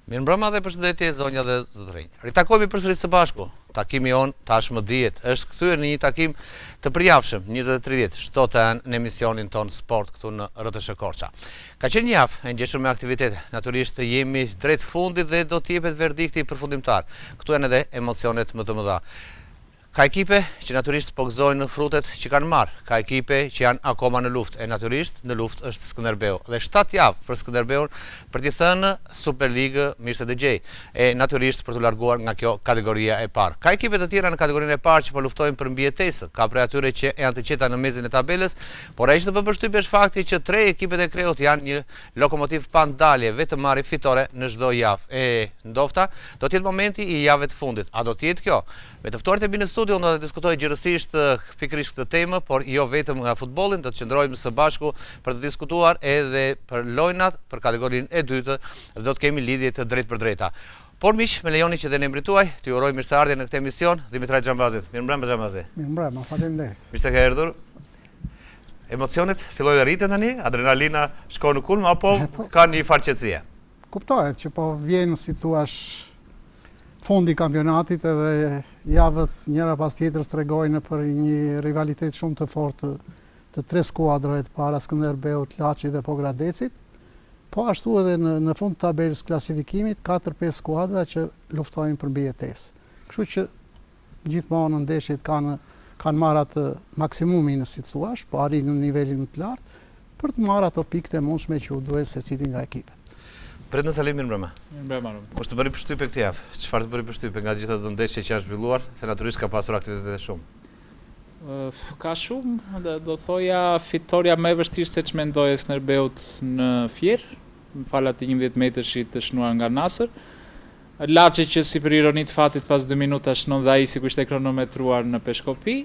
Mirëmbrëma dhe përshëndetje zonja dhe zotërinj. Ritakohemi përsëri së bashku. Takimi jonë tashmë dihet, është kthyer në një takim të përjavshëm, 20:30, çdo të hënë në emisionin tonë Sport këtu në RTSH Korça. Ka qenë një javë e ngjeshur me aktivitete. Natyrisht jemi drejt fundit dhe do të jepet verdikti përfundimtar. Këtu janë edhe emocionet më të mëdha. Ka ekipe që natyrisht po gëzojnë frutet që kanë marrë, ka ekipe që janë akoma në luftë, e natyrisht në luftë është Skënderbeu. Dhe 7 javë për Skënderbeun për t'i thënë Superligë mirë se të gjej, e natyrisht për t'u larguar nga kjo kategoria e parë. Ka ekipe të tjera në kategorinë e parë që po luftojnë për mbijetesë, ka prej atyre që janë të qeta në mesin e tabelës, por ai që të bën përshtypje është fakti që tre ekipet e kreut janë një lokomotivë pa ndalje, vetëm marrin fitore në çdo javë. E ndofta do të jetë momenti i javëve të fundit. A do të jetë kjo? Me të ftuarit e mi në studio unë do të diskutoj gjerësisht pikërisht këtë temë, por jo vetëm nga futbollin, do të qëndrojmë së bashku për të diskutuar edhe për lojnat, për kategorinë e dytë dhe do të kemi lidhje të drejtpërdrejta. Por miq, më lejoni që dhe në emrin tuaj t'ju uroj mirëseardhjen në këtë emision, Dhimitrat Xhambazit. Mirëmbrëma Xhambazi. Mirëmbrëma, faleminderit. Mirë se ke ardhur. Emocionet fillojnë të rriten tani, adrenalina shkon në kulm apo po. ka një farë qetësie? Kuptohet që po vjen, si thuash, fundi i kampionatit edhe javët njëra pas tjetrës tregojnë për një rivalitet shumë të fortë të tre skuadrave të para, Skënderbeut, Laçit dhe Pogradecit. Po ashtu edhe në, në fund të tabelës klasifikimit, 4-5 skuadra që luftojnë për mbijetesë. Kështu që gjithmonë në ndeshjet kanë kanë marrë atë maksimumin, si thuash, po arrijnë në nivelin më të lartë, për të marrë ato pikët e mundshme që u duhet secilit nga ekipet. Brendon Salihu, mirëmbrëma. Mirëmbrëma. Kush të bëri përshtypje këtë javë? Çfarë të bëri përshtypje nga gjithë ato ndeshje që janë zhvilluar, se natyrisht ka pasur aktivitete shumë? Ka shumë, do thoja fitorja më e vështirë se ç'mendoje e Skënderbeut në Fier, falë atij 11 metërshit të shënuar nga Nasër. Laçi që si për ironi të fatit pas dy minutash shënon dhe ai sikur ishte kronometruar në Peshkopi.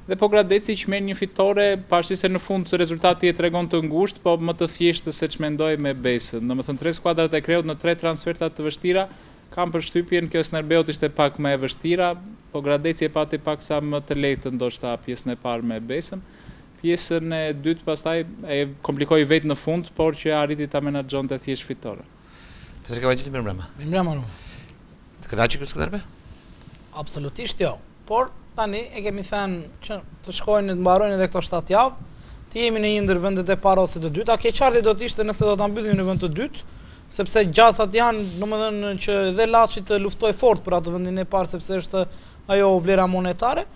Dhe Pogradeci që merr një fitore, pavarësisht se në fund rezultati e tregon të ngushtë, po më të thjeshtë se ç'mendoje me Besën. Domethënë tre skuadrat e kreut në tre transferta të vështira, kam përshtypjen kjo e Skënderbeut ishte pak më e vështira, Pogradeci e pati paksa më të lehtë ndoshta pjesën e parë me Besën. Pjesën e dytë pastaj e komplikoi vetë në fund, por që arriti ta menaxhonte thjesht fitoren. Petrit Kavangjeli, mirëmbrëma. Mirëmbrëma, Ruma. Të kënaqi ky Skënderbe? Absolutisht jo. Por tani e kemi thënë që të shkojnë të mbarojnë edhe këto 7 javë, të jemi në një ndër vendet e para ose të dyta. Keqardhje do të ishte nëse do ta mbyllim në vend të dytë, sepse gjasat janë, domethënë që edhe Laçi të luftojë fort për atë vendin e parë sepse është ajo vlera monetare.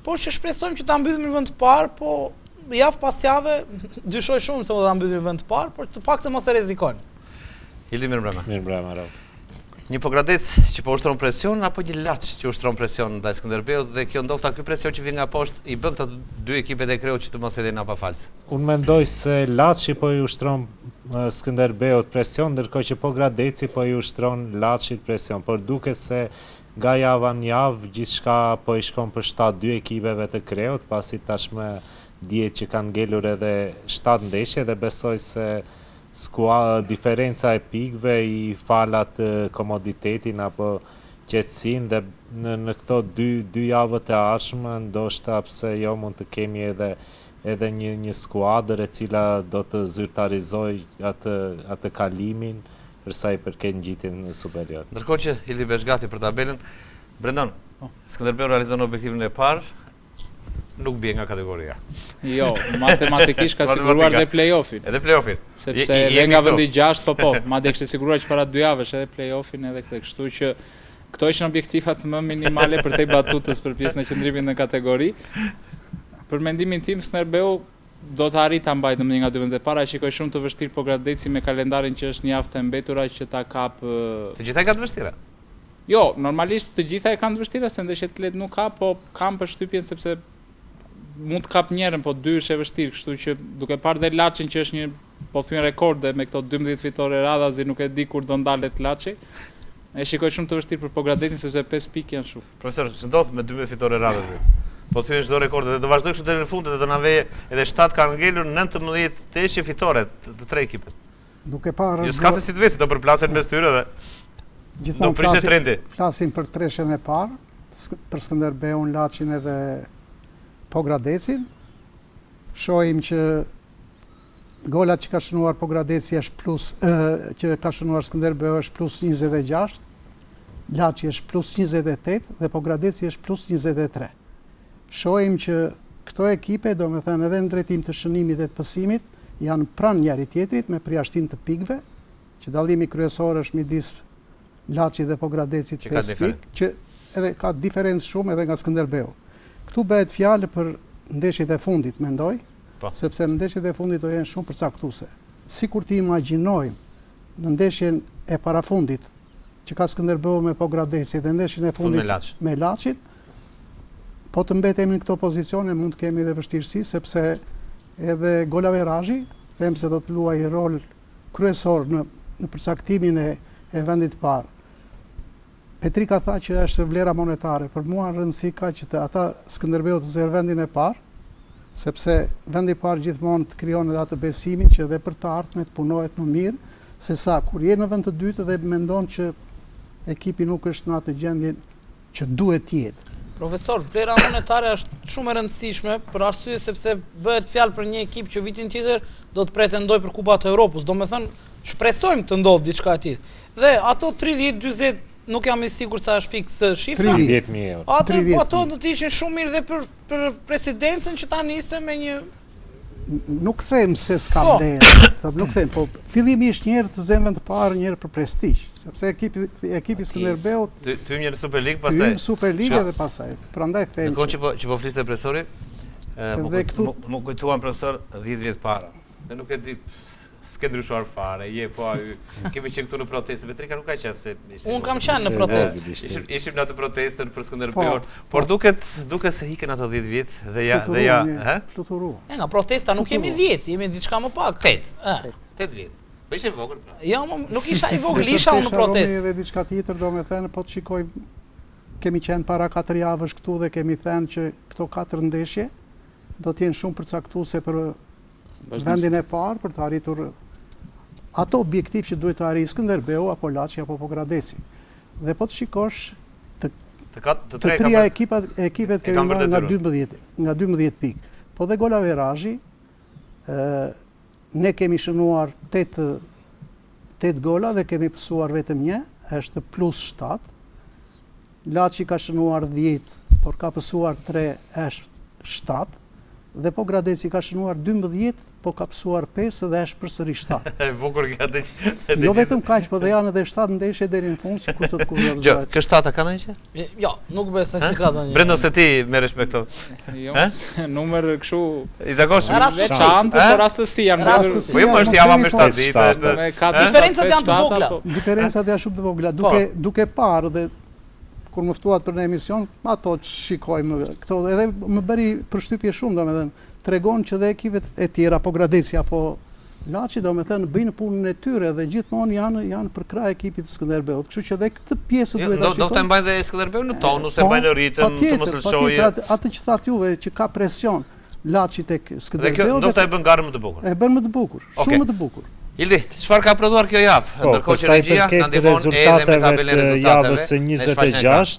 Por që shpresojmë që ta mbyllim në vend të parë, po javë pas jave dyshoj shumë se do ta mbyllim në vend të parë, por të paktën mos e rrezikojmë. Hildi mirëmbrëma. Mirëmbrëma, Rob. Një Pogradec që po ushtron presion apo një Laç që ushtron presion ndaj Skënderbeut dhe kjo ndofta ky presion që vjen nga poshtë i bën këto dy ekipet e kreut që të mos hedhin hapa fals. Unë mendoj se Laçi po i ushtron Skënderbeut presion, ndërkohë që Pogradeci po i ushtron Laçit presion, por duket se nga java në javë gjithçka po i shkon për shtat dy ekipeve të kreut, pasi tashmë dihet që kanë ngelur edhe 7 ndeshje dhe besoj se Skua, diferenca e pikëve i fal atë komoditetin apo qetësinë dhe në në këto dy dy javët e ardhshme ndoshta pse jo mund të kemi edhe edhe një një skuadër e cila do të zyrtarizojë atë atë kalimin për sa i përket ngjitjes në Superior. Ndërkohë që Hildi bëhesh gati për tabelën, Brendon, po. Skënderbeu realizon objektivin e parë, nuk bie nga kategoria. Jo, matematikisht ka siguruar dhe play-offin. Edhe play-offin. Sepse edhe nga vendi 6, po po, madje kishte siguruar që para dy javësh edhe play-offin edhe këtë, kështu që këto ishin objektivat më minimale përtej batutës për pjesën e qëndrimit në kategori. Për mendimin tim Skënderbeu do të arrijë ta mbajë në një nga dy vendet e para, e shikoj shumë të vështirë Pogradeci me kalendarin që është në javët e mbetura që ta kap Të gjitha i kanë të vështira. Jo, normalisht të gjitha e kanë të vështira se ndeshje të lehtë nuk ka, po kam përshtypjen sepse mund të kap njërën, po dy është e vështirë, kështu që duke parë dhe Laçin që është një po thyen rekorde me këto 12 fitore radhazi, nuk e di kur do ndalet Laçi. E shikoj shumë të vështirë për Pogradecin sepse 5 pikë janë shumë. Profesor, ç'ndodh me 12 fitore radhazi? Po thyen çdo rekord dhe do vazhdoj kështu deri në fund dhe do na vejë edhe 7 kanë ngelur 19 ndeshje fitore të, të tre ekipet. Duke parë... Jo s'ka se si të vesi, do përplasen mes tyre dhe do prishet trendi. Flasim për treshen e parë, për Skënderbeun, Laçin edhe Pogradecin. Shohim që Golat që ka shënuar Pogradeci është plus që ka shënuar Skënderbeu është plus 26, Laçi është plus 28 dhe Pogradeci është plus 23. Shohim që këto ekipe, domethënë edhe në drejtim të shënimit dhe të pësimit, janë pranë njëri tjetrit me përjashtim të pikëve, që dallimi kryesor është midis Laçit dhe Pogradecit 5 pikë, që edhe ka diferencë shumë edhe nga Skënderbeu. Këtu bëhet fjalë për ndeshjet e fundit, mendoj, po. sepse ndeshjet e fundit do jenë shumë përcaktuese. Sikur t'i imagjinojmë në ndeshjen e parafundit që ka Skënderbeu me Pogradecin dhe ndeshjen e fundit me Laçin, po të mbetemi në këto pozicione mund të kemi edhe vështirësi sepse edhe golaverazhi, them se do të luajë rol kryesor në në përcaktimin e e vendit të parë. Petrika tha që është vlera monetare, për mua rëndësi ka që të ata Skënderbeu të zërë vendin e parë, sepse vendi i parë gjithmonë të krijon edhe atë besimin që edhe për të ardhme të punohet më mirë, se sa kur je në vend të dytë dhe mendon që ekipi nuk është në atë gjendje që duhet të jetë. Profesor, vlera monetare është shumë e rëndësishme për arsye sepse bëhet fjalë për një ekip që vitin tjetër do të pretendojë për Kupat e Europës. Domethënë, shpresojmë të ndodhë diçka e tillë. Dhe ato 30, 40, nuk jam i sigurt sa është fiks shifra. 30.000 euro. Atë po ato do të ishin shumë mirë dhe për për presidencën që ta niste me një nuk them se s'ka po. vlerë, po. nuk them, po fillimisht një herë të zëmë vend të parë, një herë për prestigj, sepse ekipi ekipi Skënderbeut të të hyjmë në Superligë pastaj. Të Superligë edhe pastaj. Prandaj them. Ndërkohë që po që po fliste profesori, më këtu më kujtuan profesor 10 vjet para. Dhe nuk e di s'ke ndryshuar fare, je po ai. Kemi qenë këtu në protestë, Petrika nuk ka qenë se ishte. Unë kam qenë në protestë. Ishim, ishim në atë protestën për Skënderbeun, po, por po. duket duket se ikën ato 10 vjet dhe ja dhe ja, hë? Fluturu. E nga protesta nuk jemi 10, jemi diçka më pak. 8. 8 vjet. Po ishe i vogël pra. Jo, nuk isha i vogël, isha unë në protestë. Edhe diçka tjetër, domethënë, po të shikojmë kemi qenë para 4 javësh këtu dhe kemi thënë që këto 4 ndeshje do të jenë shumë përcaktuese për vendin e parë për të arritur ato objektiv që duhet të arrijë Skënderbeu apo Laçi apo Pogradeci. Dhe po të shikosh të të, ka, të, të tria ekipat ekipet kemi marrë nga 12 nga 12 pikë. Po dhe golaverazhi ë ne kemi shënuar 8 8 gola dhe kemi pësuar vetëm një, është plus 7. Laçi ka shënuar 10, por ka pësuar 3, është 7 dhe Pogradeci ka shënuar 12, po ka pësuar 5 dhe është përsëri 7. E bukur kjo atë. Jo vetëm kaq, po dhe janë edhe 7 ndeshje deri në fund, sikur të kurrë. Jo, kë 7 ka ndonjë gjë? Jo, nuk besoj se ka ndonjë. Brendo se ti merresh me këto. Jo, numër kështu i zakonshëm. Rastësi, po rastësi janë rastësi. Po jo, po është java me 7 ditë, është. Diferencat janë të vogla. Po. Diferencat janë shumë të vogla, duke po. duke parë dhe kur më ftuat për në emision, ato që shikojmë këto edhe më bëri përshtypje shumë, domethënë, tregon që dhe ekipet e tjera, Pogradeci apo Laçi, domethënë, bëjnë punën e tyre dhe gjithmonë janë janë përkrah ekipit të Skënderbeut. Kështu që dhe këtë pjesë jo, duhet ta shikojmë. Do të mbajnë dhe Skënderbeun në tonus, e po, mbajnë në ritëm, të mos lëshojë. Patjetër, atë që thatë juve që ka presion Laçi tek Skënderbeu. Dhe kjo do ta bën garën më të bukur. E bën më të bukur, shumë më të bukur. Ildi, çfarë ka prodhuar kjo javë? Po, Ndërkohë që regjia na ndihmon edhe me tabelën e rezultateve. Javës së 26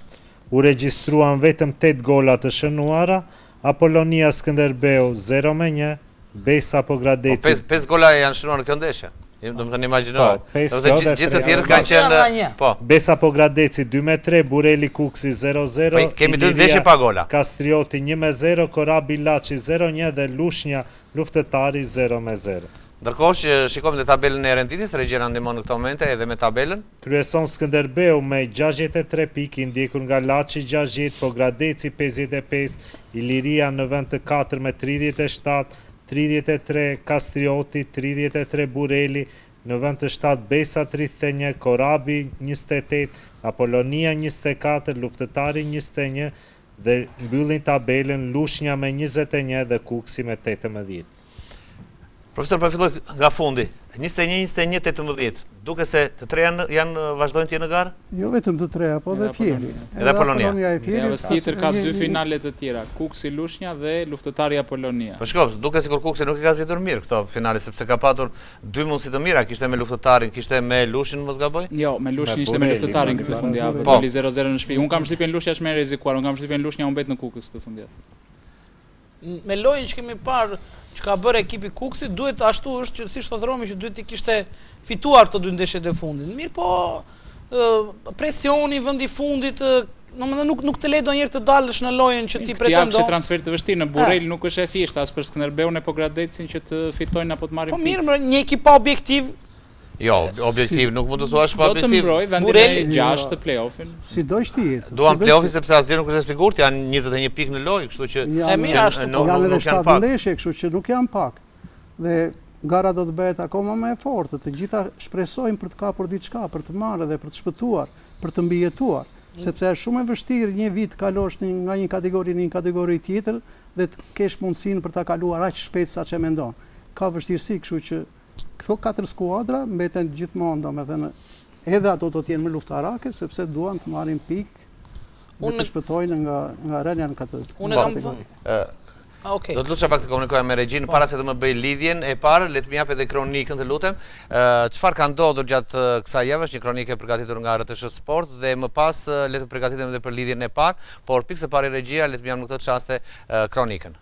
u regjistruan vetëm 8 gola të shënuara, Apolonia Skënderbeu 0 me 1, Besa Pogradeci. Po 5 5 gola janë shënuar në kjo ndeshje. Domethënë imagjino. Po, 5 gola. Gjithë të tjerët kanë qenë po. Besa Pogradeci 2 me 3, Burreli Kukësi 0-0. Po kemi dy ndeshje pa gola. Kastrioti 1 me 0, Korabi Laçi 0-1 dhe Lushnja Luftëtari 0 me 0. Ndërkohë që shikojmë dhe tabelën e renditjes, regjia na ndihmon në këto momente edhe me tabelën. Kryeson Skënderbeu me 63 pikë, i ndjekur nga Laçi 60, Pogradeci 55, Iliria në vend të katërt me 37, 33 Kastrioti, 33 Burreli, në vend të shtatë Besa 31, Korabi 28, Apolonia 24, Luftëtari 21 dhe mbyllin tabelën Lushnja me 21 dhe Kukësi me 18. Profesor, po filloj nga fundi. 21, 21, 18. Duket se të tre janë janë vazhdojnë të jenë në garë? Jo vetëm të treja, po dhe Fieri. Edhe Apolonia. Apolonia e Fierit. Javës tjetër ka dy finale të tjera, Kukësi Lushnja dhe Luftëtari Apolonia. Po shiko, duket sikur Kukësi nuk i ka zgjedhur mirë këto finale sepse ka patur dy mundësi të mira, kishte me Luftëtarin, kishte me Lushnjën, mos gaboj? Jo, me Lushnjën ishte me Luftëtarin këtë fundjavë, po. doli 0-0 në shtëpi. Unë kam përshtypjen Lushnja është më e rrezikuar, unë kam përshtypjen Lushnja humbet në Kukës këtë fundjavë. Me lojën që kemi parë që ka bërë ekipi i Kukësit, duhet ashtu është që siç thotë Romi që duhet t'i kishte fituar këto dy ndeshjet e fundit. Mirëpo presioni vendi i fundit, domethënë nuk nuk të le ndonjëherë të dalësh në lojën që ti pretendon. Këtë javë transfertë të vështirë në Burrel nuk është e thjeshtë as për Skënderbeun e Pogradecin që të fitojnë apo të marrin po pikë. Po mirë, një ekip pa objektiv Jo, objektiv, nuk mund të thuash pa objektiv. Do të mbrojë vendin e 6 të play-offin. Sido që të jetë. Duan play-offin sepse asgjë nuk është e sigurt, janë 21 pikë në lojë, kështu që e mirë ashtu. Po, janë edhe 7 ndeshje, kështu që nuk janë pak. Dhe gara do të bëhet akoma më e fortë. Të gjitha shpresojnë për të kapur diçka, për të marrë dhe për të shpëtuar, për të mbijetuar, sepse është shumë e vështirë një vit të kalosh nga një kategori në një kategori tjetër dhe të kesh mundësinë për ta kaluar aq shpejt sa ç'e mendon. Ka vështirësi, kështu që Këto katër skuadra mbeten gjithmonë, domethënë, edhe ato do të jenë më luftarake sepse duan të marrin pikë dhe të shpëtojnë nga nga rënia në këtë. Unë kam thënë. Ah, okay. Do të lutesha pak të komunikoja me regjinë po. para se të më bëjë lidhjen e parë, le të më japë edhe kronikën, të lutem. Çfarë ka ndodhur gjatë kësaj jave, është një kronikë e përgatitur nga RTSH Sport dhe më pas le të përgatitemi edhe për lidhjen e parë, por pikë së pari regjia le të më japë në këto çaste kronikën.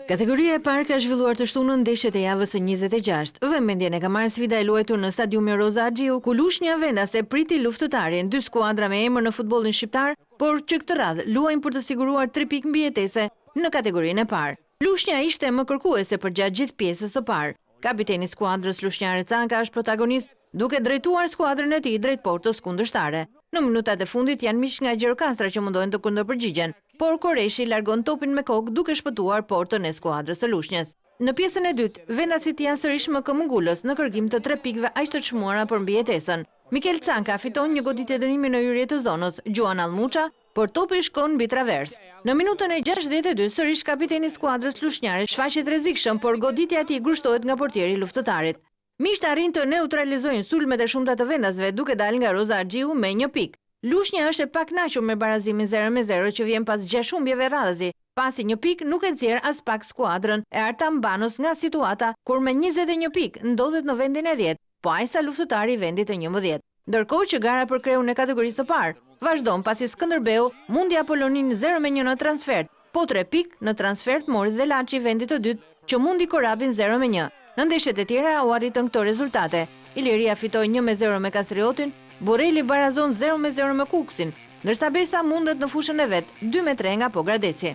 Kategoria e parë ka zhvilluar të shtunën ndeshjet e javës së 26. Vëmendjen e ka marrë sfida e luajtur në stadiumin Roza Haxhiu, ku Lushnja vendase priti Luftëtarin, dy skuadra me emër në futbollin shqiptar, por që këtë radhë luajnë për të siguruar tri pikë mbijetese në kategorinë e parë. Lushnja ishte më kërkuese përgjatë gjithë pjesës së parë. Kapiteni i skuadrës lushnjare Canka është protagonist duke drejtuar skuadrën e tij drejt portës kundërshtare. Në minutat e fundit janë miqtë nga Gjirokastra që mundohen të kundërpërgjigjen, por Koreshi largon topin me kokë duke shpëtuar portën e skuadrës së Lushnjës. Në pjesën e dytë, vendasit janë sërish më këmbëngulës në kërkim të tre pikëve aq të çmuara për mbijetesën. Mikel Canka fiton një goditje dënimi në hyrje të zonës, gjuan Allmuça, por topi shkon mbi traversë. Në minutën e 62, sërish kapiteni i skuadrës lushnjare shfaqet rrezikshëm, por goditja e tij grushtohet nga portieri i Luftëtarit. Miqtë arrijnë të neutralizojnë sulmet e shumta të vendasve duke dalë nga Roza Haxhiu me një pikë. Lushnja është e pakënaqur me barazimin 0 me 0 që vjen pas gjashtë humbjeve radhazi, pasi një pikë nuk e nxjerr aspak skuadrën e Artan Banos nga situata kur me 21 pikë ndodhet në vendin e 10, po aq sa Luftëtari i vendit të 11. Ndërkohë që gara për kreun e kategorisë së parë vazhdon pasi Skënderbeu mundi Apoloninë 0 me 1 në transfertë, po 3 pikë në transfertë mori dhe Laçi i vendit të dytë që mundi Korabin 0 me 1. Në ndeshjet e tjera u arritën këto rezultate. Iliria fitoi 1 me 0 me Kastriotin, Burreli barazon 0 me 0 me Kukësin, ndërsa Besa mundet në fushën e vet 2 me 3 nga Pogradeci.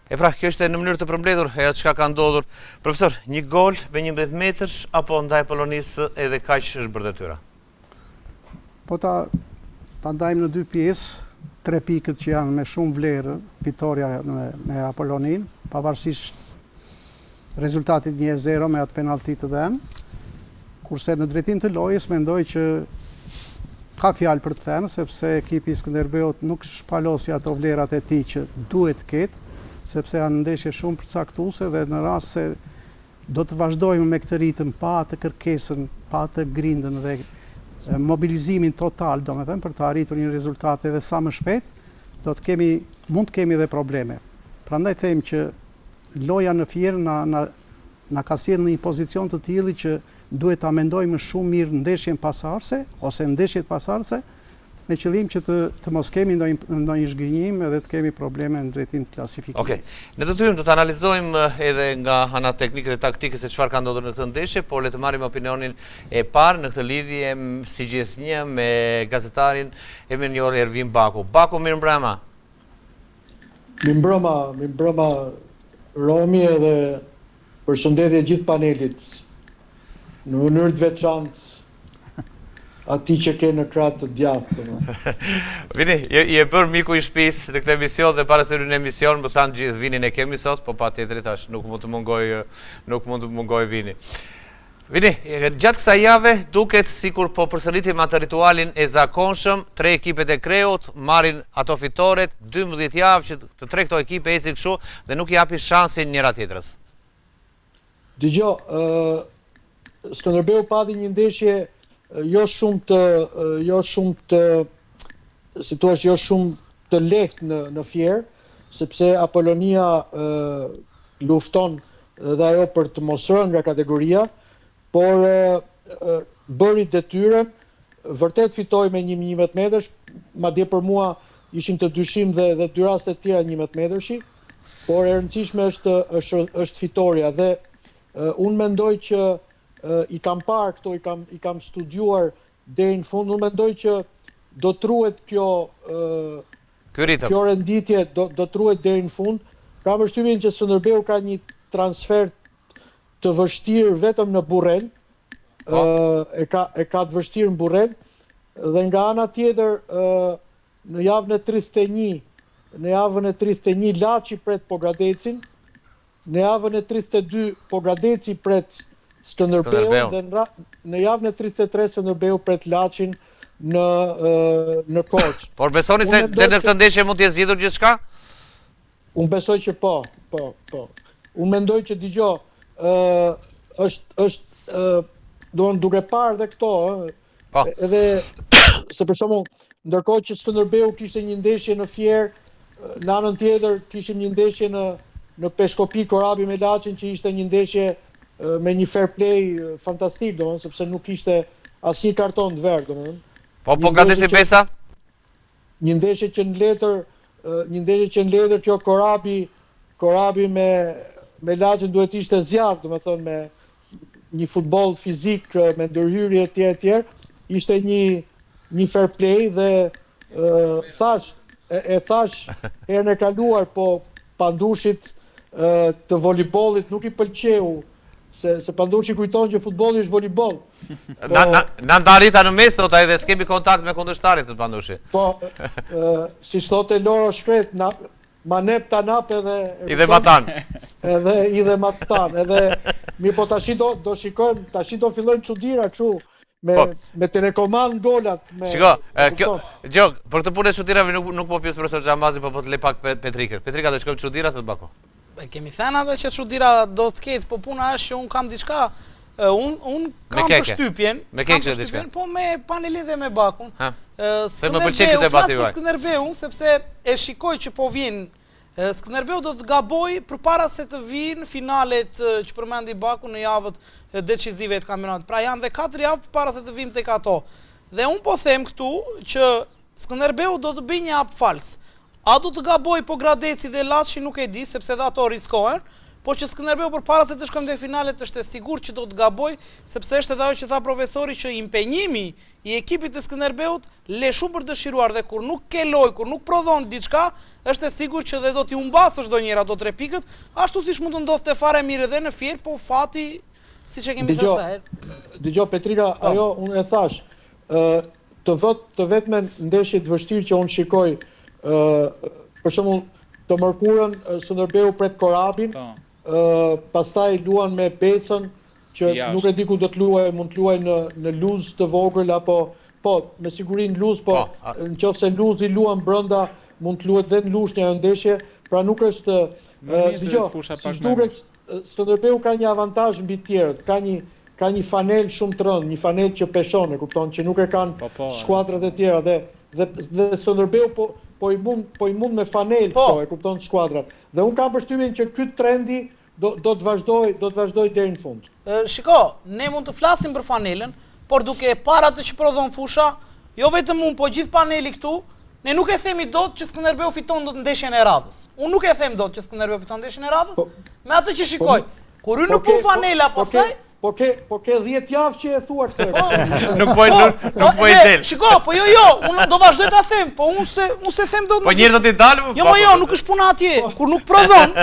E pra, kjo ishte në mënyrë të përmbledhur ajo çka ka ndodhur. Profesor, një gol me 11 metërsh apo ndaj Apolonisë edhe kaq është bërë detyra? Po ta ta ndajmë në dy pjesë, tre pikët që janë me shumë vlerë, fitoria me, me Apolonin, pavarësisht rezultatit 1-0 me atë penalti të dhënë. Kurse në drejtim të lojës mendoj që ka fjalë për të thënë, sepse ekipi i Skënderbeut nuk shpalosi ato vlerat e tij që duhet të ketë, sepse janë ndeshje shumë përcaktuese dhe në rast se do të vazhdojmë me këtë ritëm pa atë kërkesën, pa atë grindën dhe mobilizimin total, domethënë për të arritur një rezultat edhe sa më shpejt, do të kemi mund të kemi edhe probleme. Prandaj them që loja në Fier na na na ka sjellë në një pozicion të tillë që duhet ta mendojmë shumë mirë ndeshjen pasardhëse ose ndeshjet pasardhëse me qëllim që të të mos kemi ndonjë ndonjë zhgënjim edhe të kemi probleme në drejtim të klasifikimit. Okej. Ne do të hyjmë, do të analizojmë edhe nga ana teknike dhe taktike se çfarë ka ndodhur në këtë ndeshje, por le të marrim opinionin e parë në këtë lidhje si gjithnjë me gazetarin e mirënjohur Ervin Baku. Baku, mirëmbrëma. Mirëmbrëma, mirëmbrëma Romi edhe përshëndetje gjithë panelit në mënyrë të veçantë atij që ke në krah të djathtë. domethënë. Vini, je, je bërë miku i shtëpisë në këtë emision dhe para se të hyjmë në emision më thanë gjithë Vinin e kemi sot, po patjetër tash nuk mund të mungoj nuk mund të mungoj Vini. Vini, gjatë kësaj jave duket sikur po përsëritim atë ritualin e zakonshëm, tre ekipet e kreut marrin ato fitoret, 12 javë që të tre këto ekipe ecin kështu dhe nuk i japin shansin njëra tjetrës. Dëgjo, ë Skënderbeu pati një ndeshje jo shumë të jo shumë të si thua jo shumë të lehtë në në Fier, sepse Apolonia ë lufton. dhe ajo për të mos rënë nga kategoria, por bëri detyrën, vërtet fitoi me një 11 metërsh, madje për mua ishin të dyshimtë dhe dhe dy raste të tjera 11 metërshi, por e rëndësishme është është është fitorja dhe unë mendoj që i kam parë këto, i kam i kam studiuar deri në fund, unë mendoj që do të ruhet kjo Ky ritëm. Kjo renditje do do të ruhet deri në fund. Kam përshtypjen që Skënderbeu ka një transfertë të vështirë vetëm në Burrel. Po. Ë e ka e ka të vështirë në Burrel dhe nga ana tjetër ë në javën e 31, në javën e 31 Laçi pret Pogradecin, në javën e 32 Pogradeci pret Skënderbeun dhe në, në javën e 33 Skënderbeu pret Laçin në në Korçë. Por besoni se deri në këtë ndeshje mund të jetë zgjidhur gjithçka? Unë besoj që po, po, po. Unë mendoj që dëgjo, ë është është ë do duke parë dhe këto, ë, po. edhe se për shembull, ndërkohë që Skënderbeu kishte një ndeshje në Fier, në anën tjetër kishim një ndeshje në në Peshkopi Korabi me Laçin që ishte një ndeshje me një fair play fantastik, domethënë sepse nuk kishte asnjë karton të verdhë, domethënë. Po po Pogradeci Besa? Një ndeshje që në letër, një ndeshje që në letër kjo Korabi, Korabi me me Laçin duhet të ishte zjarr, domethënë me një futboll fizik me ndërhyrje etj etj, ishte një një fair play dhe thash e, e thash herën e kaluar, po Pandushit të volejbollit nuk i pëlqeu Se se Pandushi kujton që futbolli është volejboll. Po, na na na ndan Rita në mes thotë ai dhe s'kemi kontakt me kundërshtarin thotë Pandushi. Po, ë si thotë Loro shkret, na manep tanap edhe i dhe matan. Edhe i dhe matan, edhe mirë po tashi do do shikojmë, tashi do fillojnë çudira kështu me po. me telekomand golat me Shiko, e, kjo gjë, për këtë punë e çudirave nuk nuk po pyes profesor Xhambazi, po po të le pak Petrikën. Petrika do shkojmë çudira thotë Bako. E kemi thënë atë që çudira do të ketë, po puna është që un kam diçka, un un kam përshtypjen, me kam përshtypjen, po me panelin dhe me Bakun. Ha. Se më pëlqen ky debat i juaj. Skënderbeun sepse e shikoj që po vjen Skënderbeu do të gabojë përpara se të vijnë finalet që përmendi Baku në javët decisive të kampionatit. Pra janë dhe 4 javë përpara se të vijmë tek ato. Dhe un po them këtu që Skënderbeu do të bëjë një hap fals. A do të gabojë Pogradeci dhe Laçi nuk e di, sepse dhe ato riskohen, por që Skënderbeu përpara se të shkojmë tek finalet është e sigurt që do të gabojë, sepse është edhe ajo që tha profesori që impenjimi i ekipit të Skënderbeut le shumë për dëshiruar dhe kur nuk ke lojë, kur nuk prodhon diçka, është e sigurt që dhe do t'i humbasësh ndonjëherë ato tre pikët, ashtu siç mund të ndodhte fare mirë edhe në Fier, po fati siç e kemi thënë sa herë. Dëgjo Petrika, po. ajo unë e thash, ë Të vët të vetmen ndeshje të vështirë që unë shikoj ë për shembull të mërkurën Skënderbeu pret Korabin, po. ë pastaj luan me Besën që Jashtë. nuk e di ku do të luajë, mund të luajë në në Luz të vogël apo po, me siguri në Luz, po, po në qoftë se Luzi luan brenda, mund të luhet dhe në Lushnjë ajo ndeshje, pra nuk është dëgjo, siç duket Skënderbeu ka një avantazh mbi të tjerët, ka një ka një fanelë shumë të rëndë, një fanelë që peshon, e kupton, që nuk e kanë po, po, skuadrat e tjera dhe dhe dhe Skënderbeu po po i mund po i mund me fanelë po. këto, e kupton skuadrat. Dhe unë kam përshtypjen që ky trendi do do të vazhdojë, do të vazhdojë deri në fund. Shiko, ne mund të flasim për fanelën, por duke e parë atë që prodhon fusha, jo vetëm unë, po gjithë paneli këtu, ne nuk e themi dot që Skënderbeu fiton dot ndeshjen e radhës. Unë nuk e them dot që Skënderbeu fiton ndeshjen e radhës, po, me atë që shikoj. Po, Kur hyn në po punë fanela po pastaj, Po ke po ke 10 javë që e thua këtë. Po, nuk po, po nuk po i del. Shiko, po jo jo, unë do vazhdoj ta them, po unë se unë se them dot. Po njëherë do t'i dalë. Jo, po jo, nuk është puna atje. Kur nuk prodhon,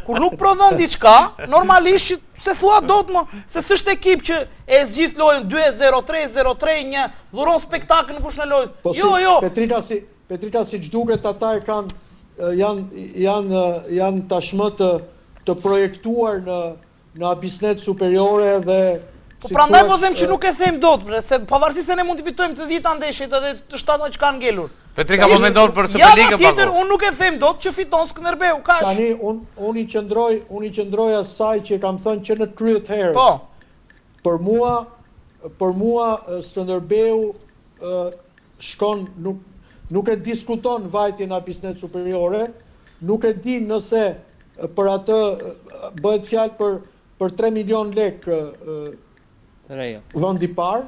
kur nuk prodhon diçka, normalisht që s'e thua dot më, se s'është ekip që e zgjidh lojën 2-0, 3-0, 3-1, dhuron spektakël në fushën e lojës. Po jo, jo. Petrika si Petrika siç duket ata e kanë janë janë janë tashmë të të projektuar në në Abissnet Superiore dhe Po prandaj po them që nuk e them dot, bre, se pavarësisht se ne mund të fitojmë të dhjeta ndeshjet edhe të shtata që kanë ngelur. Petrika po mendon për Superligën pa. Tjetër unë nuk e them dot që fiton Skënderbeu, kaq. Tani un unë i qëndroj, unë i qëndroj asaj që kam thënë që në krye të herës. Po. Për mua, për mua Skënderbeu shkon nuk nuk e diskuton vajtjen në Abissnet Superiore, nuk e di nëse. për atë bëhet fjalë për për 3 milion lekë të reja. Vendi i parë,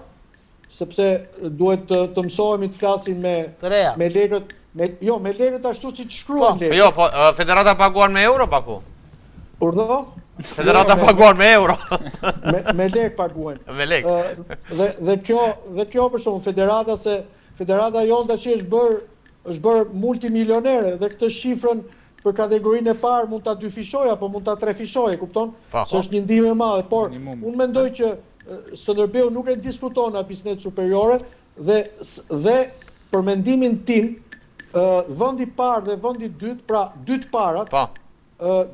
sepse duhet të, të mësohemi të flasim me me lekët, me jo, me lekët ashtu siç shkruan po, lekët. Jo, po federata paguan me euro Baku. Urdhëro? Federata jo, paguan me euro. me me lek paguajnë. Me lek. Dhe dhe kjo dhe kjo për shembull federata se federata jonë tash është bërë është bërë multimilionere dhe këtë shifrën për kategorinë e parë mund ta dyfishojë apo mund ta trefishojë, kupton? Po. Se është një ndihmë e madhe, por unë mendoj që Skënderbeu nuk e diskuton Abissnet Superiore dhe dhe për mendimin tim vendi i parë dhe vendi i dytë, pra dy të parat, po.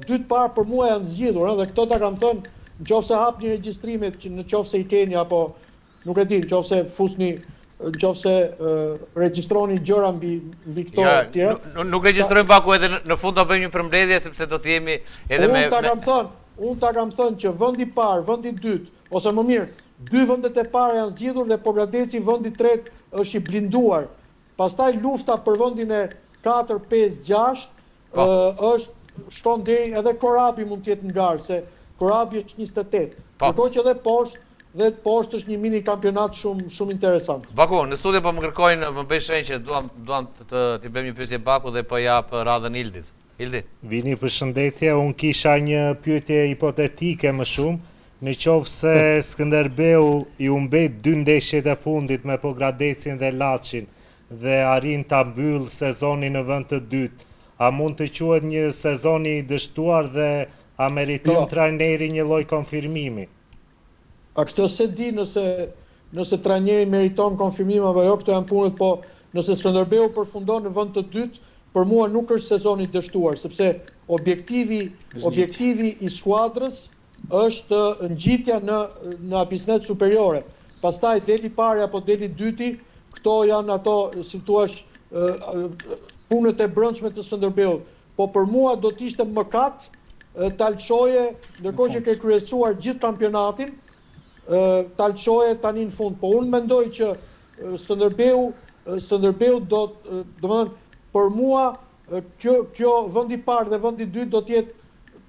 Dy të parë për mua janë zgjidhur, ëh, dhe këto ta kam thënë, në qoftë se hapni regjistrimet, që në qoftë se i keni apo nuk e di, në qoftë se fusni, në qoftë se regjistroni gjëra mbi mbi këto ja, të tjera. Nuk, nuk regjistrojmë Baku edhe në, në fund do bëjmë një përmbledhje sepse do të jemi edhe unë me Unë ta kam thënë, unë ta kam thënë që vendi i parë, vendi i dytë, ose më mirë, dy vendet e para janë zgjidhur dhe Pogradeci vendi i tretë është i blinduar. Pastaj lufta për vendin e 4, 5, 6 Po. është shkon deri edhe Korabi mund të jetë në garë se Korabi është 28. Po. Ndërkohë që edhe poshtë dhe poshtë është një mini kampionat shumë shumë interesant. Baku, në studio po më kërkojnë, më bëjnë shenjë që duam duam të të t'i bëjmë një pyetje Baku dhe po jap radhën Ildit. Ildi. Vini përshëndetje, unë kisha një pyetje hipotetike më shumë, në qoftë se Skënderbeu i humbet dy ndeshjet e fundit me Pogradecin dhe Laçin dhe arrin ta mbyllë sezonin në vend të dytë, a mund të quhet një sezon i dështuar dhe a meriton Jo. trajneri një lloj konfirmimi? A këtë s'e di nëse nëse trajneri meriton konfirmim apo jo, këto janë punët, po nëse Skënderbeu përfundon në vend të dytë, për mua nuk është sezon i dështuar, sepse objektivi objektivi i skuadrës është ngjitja në në Abissnet Superiore. Pastaj del i pari apo del i dyti, këto janë ato, si thuash, punët e brendshme të Skënderbeut. Po për mua do të ishte mëkat ta lëshoje, ndërkohë që ke kryesuar gjithë kampionatin, ta lëshoje tani në fund. Po unë mendoj që Skënderbeu, Skënderbeu do, domethënë për mua kjo kjo vendi i parë dhe vendi i dytë do të jetë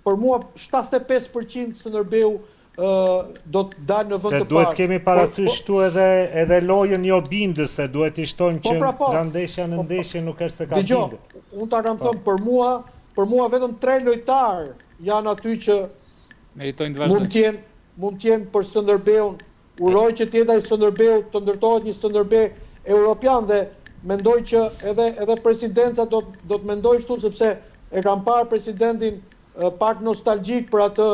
për mua 75% Skënderbeu do të dalë në vend Se të duhet parë. kemi Por, parasysh po, këtu edhe edhe lojën jo bindëse, duhet t'i shtojmë po që pra po. nga ndeshja në Po, po. ndeshje nuk është se ka Dëgjo, bindur. unë ta kam Po. thënë për mua, për mua vetëm tre lojtarë janë aty që Meritojnë të mund vazhdojnë. të jenë mund të jenë për Skënderbeun. Uroj që të jetë ai Skënderbeu, të ndërtohet një Skënderbe europian dhe mendoj që edhe edhe presidenca do do të mendojë kështu sepse e kam parë presidentin pak nostalgjik për atë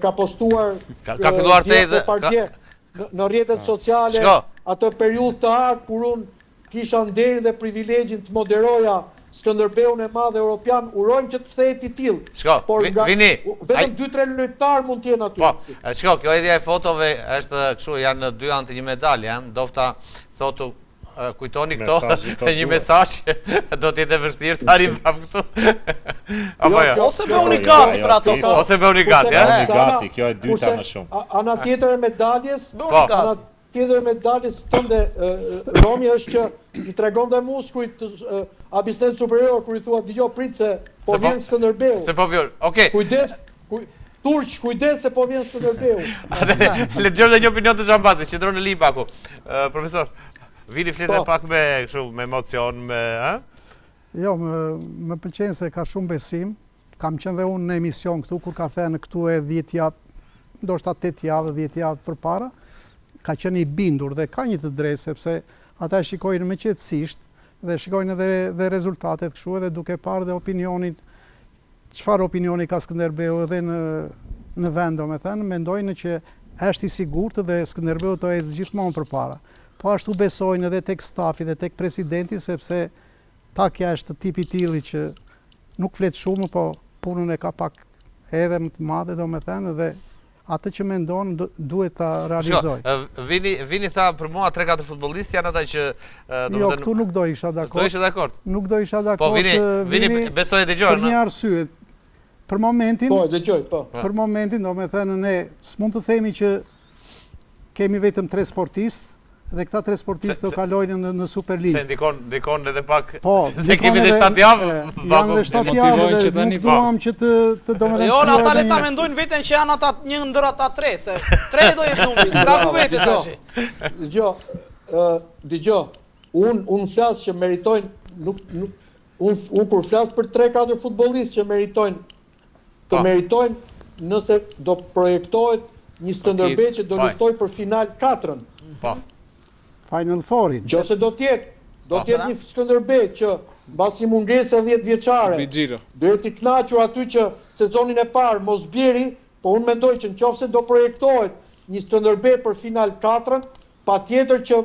ka postuar Ka, ka filluar të edhe ka, në, në rrjetet sociale Shko. atë periudhë të artë kur unë kisha nderin dhe privilegjin të moderoja Skënderbeun e madh europian, urojmë që të kthehet i tillë. Shko, Por nga, vini, vetëm 2-3 lojtarë mund të jenë aty. Po, shko, kjo hedhja e fotove është kështu, janë dy anë të një medalje, ëh, ndofta thotë kujtoni këto një mesazh do të jetë e vështirë të arrijmë prapë këtu. Apo jo. Ose bëuni gati për ato. Ose bëuni gati, ëh. Bëuni gati, kjo e dyta më shumë. Ana tjetër e medaljes, Po. ana tjetër e medaljes tënde Romi është që i tregon dhe muskujt të Abissnet Superior kur i thua dëgjoj prit se po vjen Skënderbeu. Se po vjen. Okej. Kujdes, Turq, kujdes se po vjen Skënderbeu. Le të dëgjojmë një opinion të Xhambazit, qëndron në linjë Baku. Profesor, Vini flet Po. pak me kështu me emocion, me, ë? Jo, më më pëlqen se ka shumë besim. Kam qenë dhe unë në emision këtu kur ka thënë këtu e 10 javë, ndoshta 8 javë, 10 javë përpara, ka qenë i bindur dhe ka një të drejtë sepse ata e shikojnë më qetësisht dhe shikojnë edhe dhe rezultatet kështu edhe duke parë dhe opinionin çfarë opinioni ka Skënderbeu edhe në në vend, domethënë, mendojnë që është i sigurt dhe Skënderbeu do ecë gjithmonë përpara. Po ashtu besojnë edhe tek stafi dhe tek presidenti sepse Takja është tipi i tillë që nuk flet shumë, po punën e ka pak edhe më të madhe, domethënë, dhe atë që mendon duhet ta realizoj. Shiko, Vini Vini tha për mua 3-4 futbollistë janë ata që domethënë Jo, këtu nuk do isha dakord. Do isha dakord. Nuk do isha dakord. Po Vini, Vini besoj e dëgjon. Për një arsye, për momentin Po, e dëgjoj, po. Për momentin, domethënë ne s'mund të themi që kemi vetëm tre sportistë dhe këta tre sportistë do kalojnë në në Superligë. Se ndikon ndikon edhe pak po, se kemi edhe 7 javë, janë edhe 7 javë dhe nuk po. duam që të të domethënë. Jo, ata le ta mendojnë veten që janë ata një ndër ata tre, se tre do jetë numri, s'ka ku vete tash. Dëgjo, ë dëgjo, un un flas që meritojnë nuk nuk un un kur flas për 3-4 futbollistë që meritojnë Të po. meritojnë nëse do projektohet një Skënderbe që do luftojë për final katrën. Po. Final Fourin. Nëse do të jetë, do të jetë një Skënderbe që mbas një mungese 10 vjeçare, do jetë i kënaqur aty që sezonin e parë mos bjeri, po unë mendoj që në qoftë se do projektohet një Skënderbe për final katrën, Patjetër që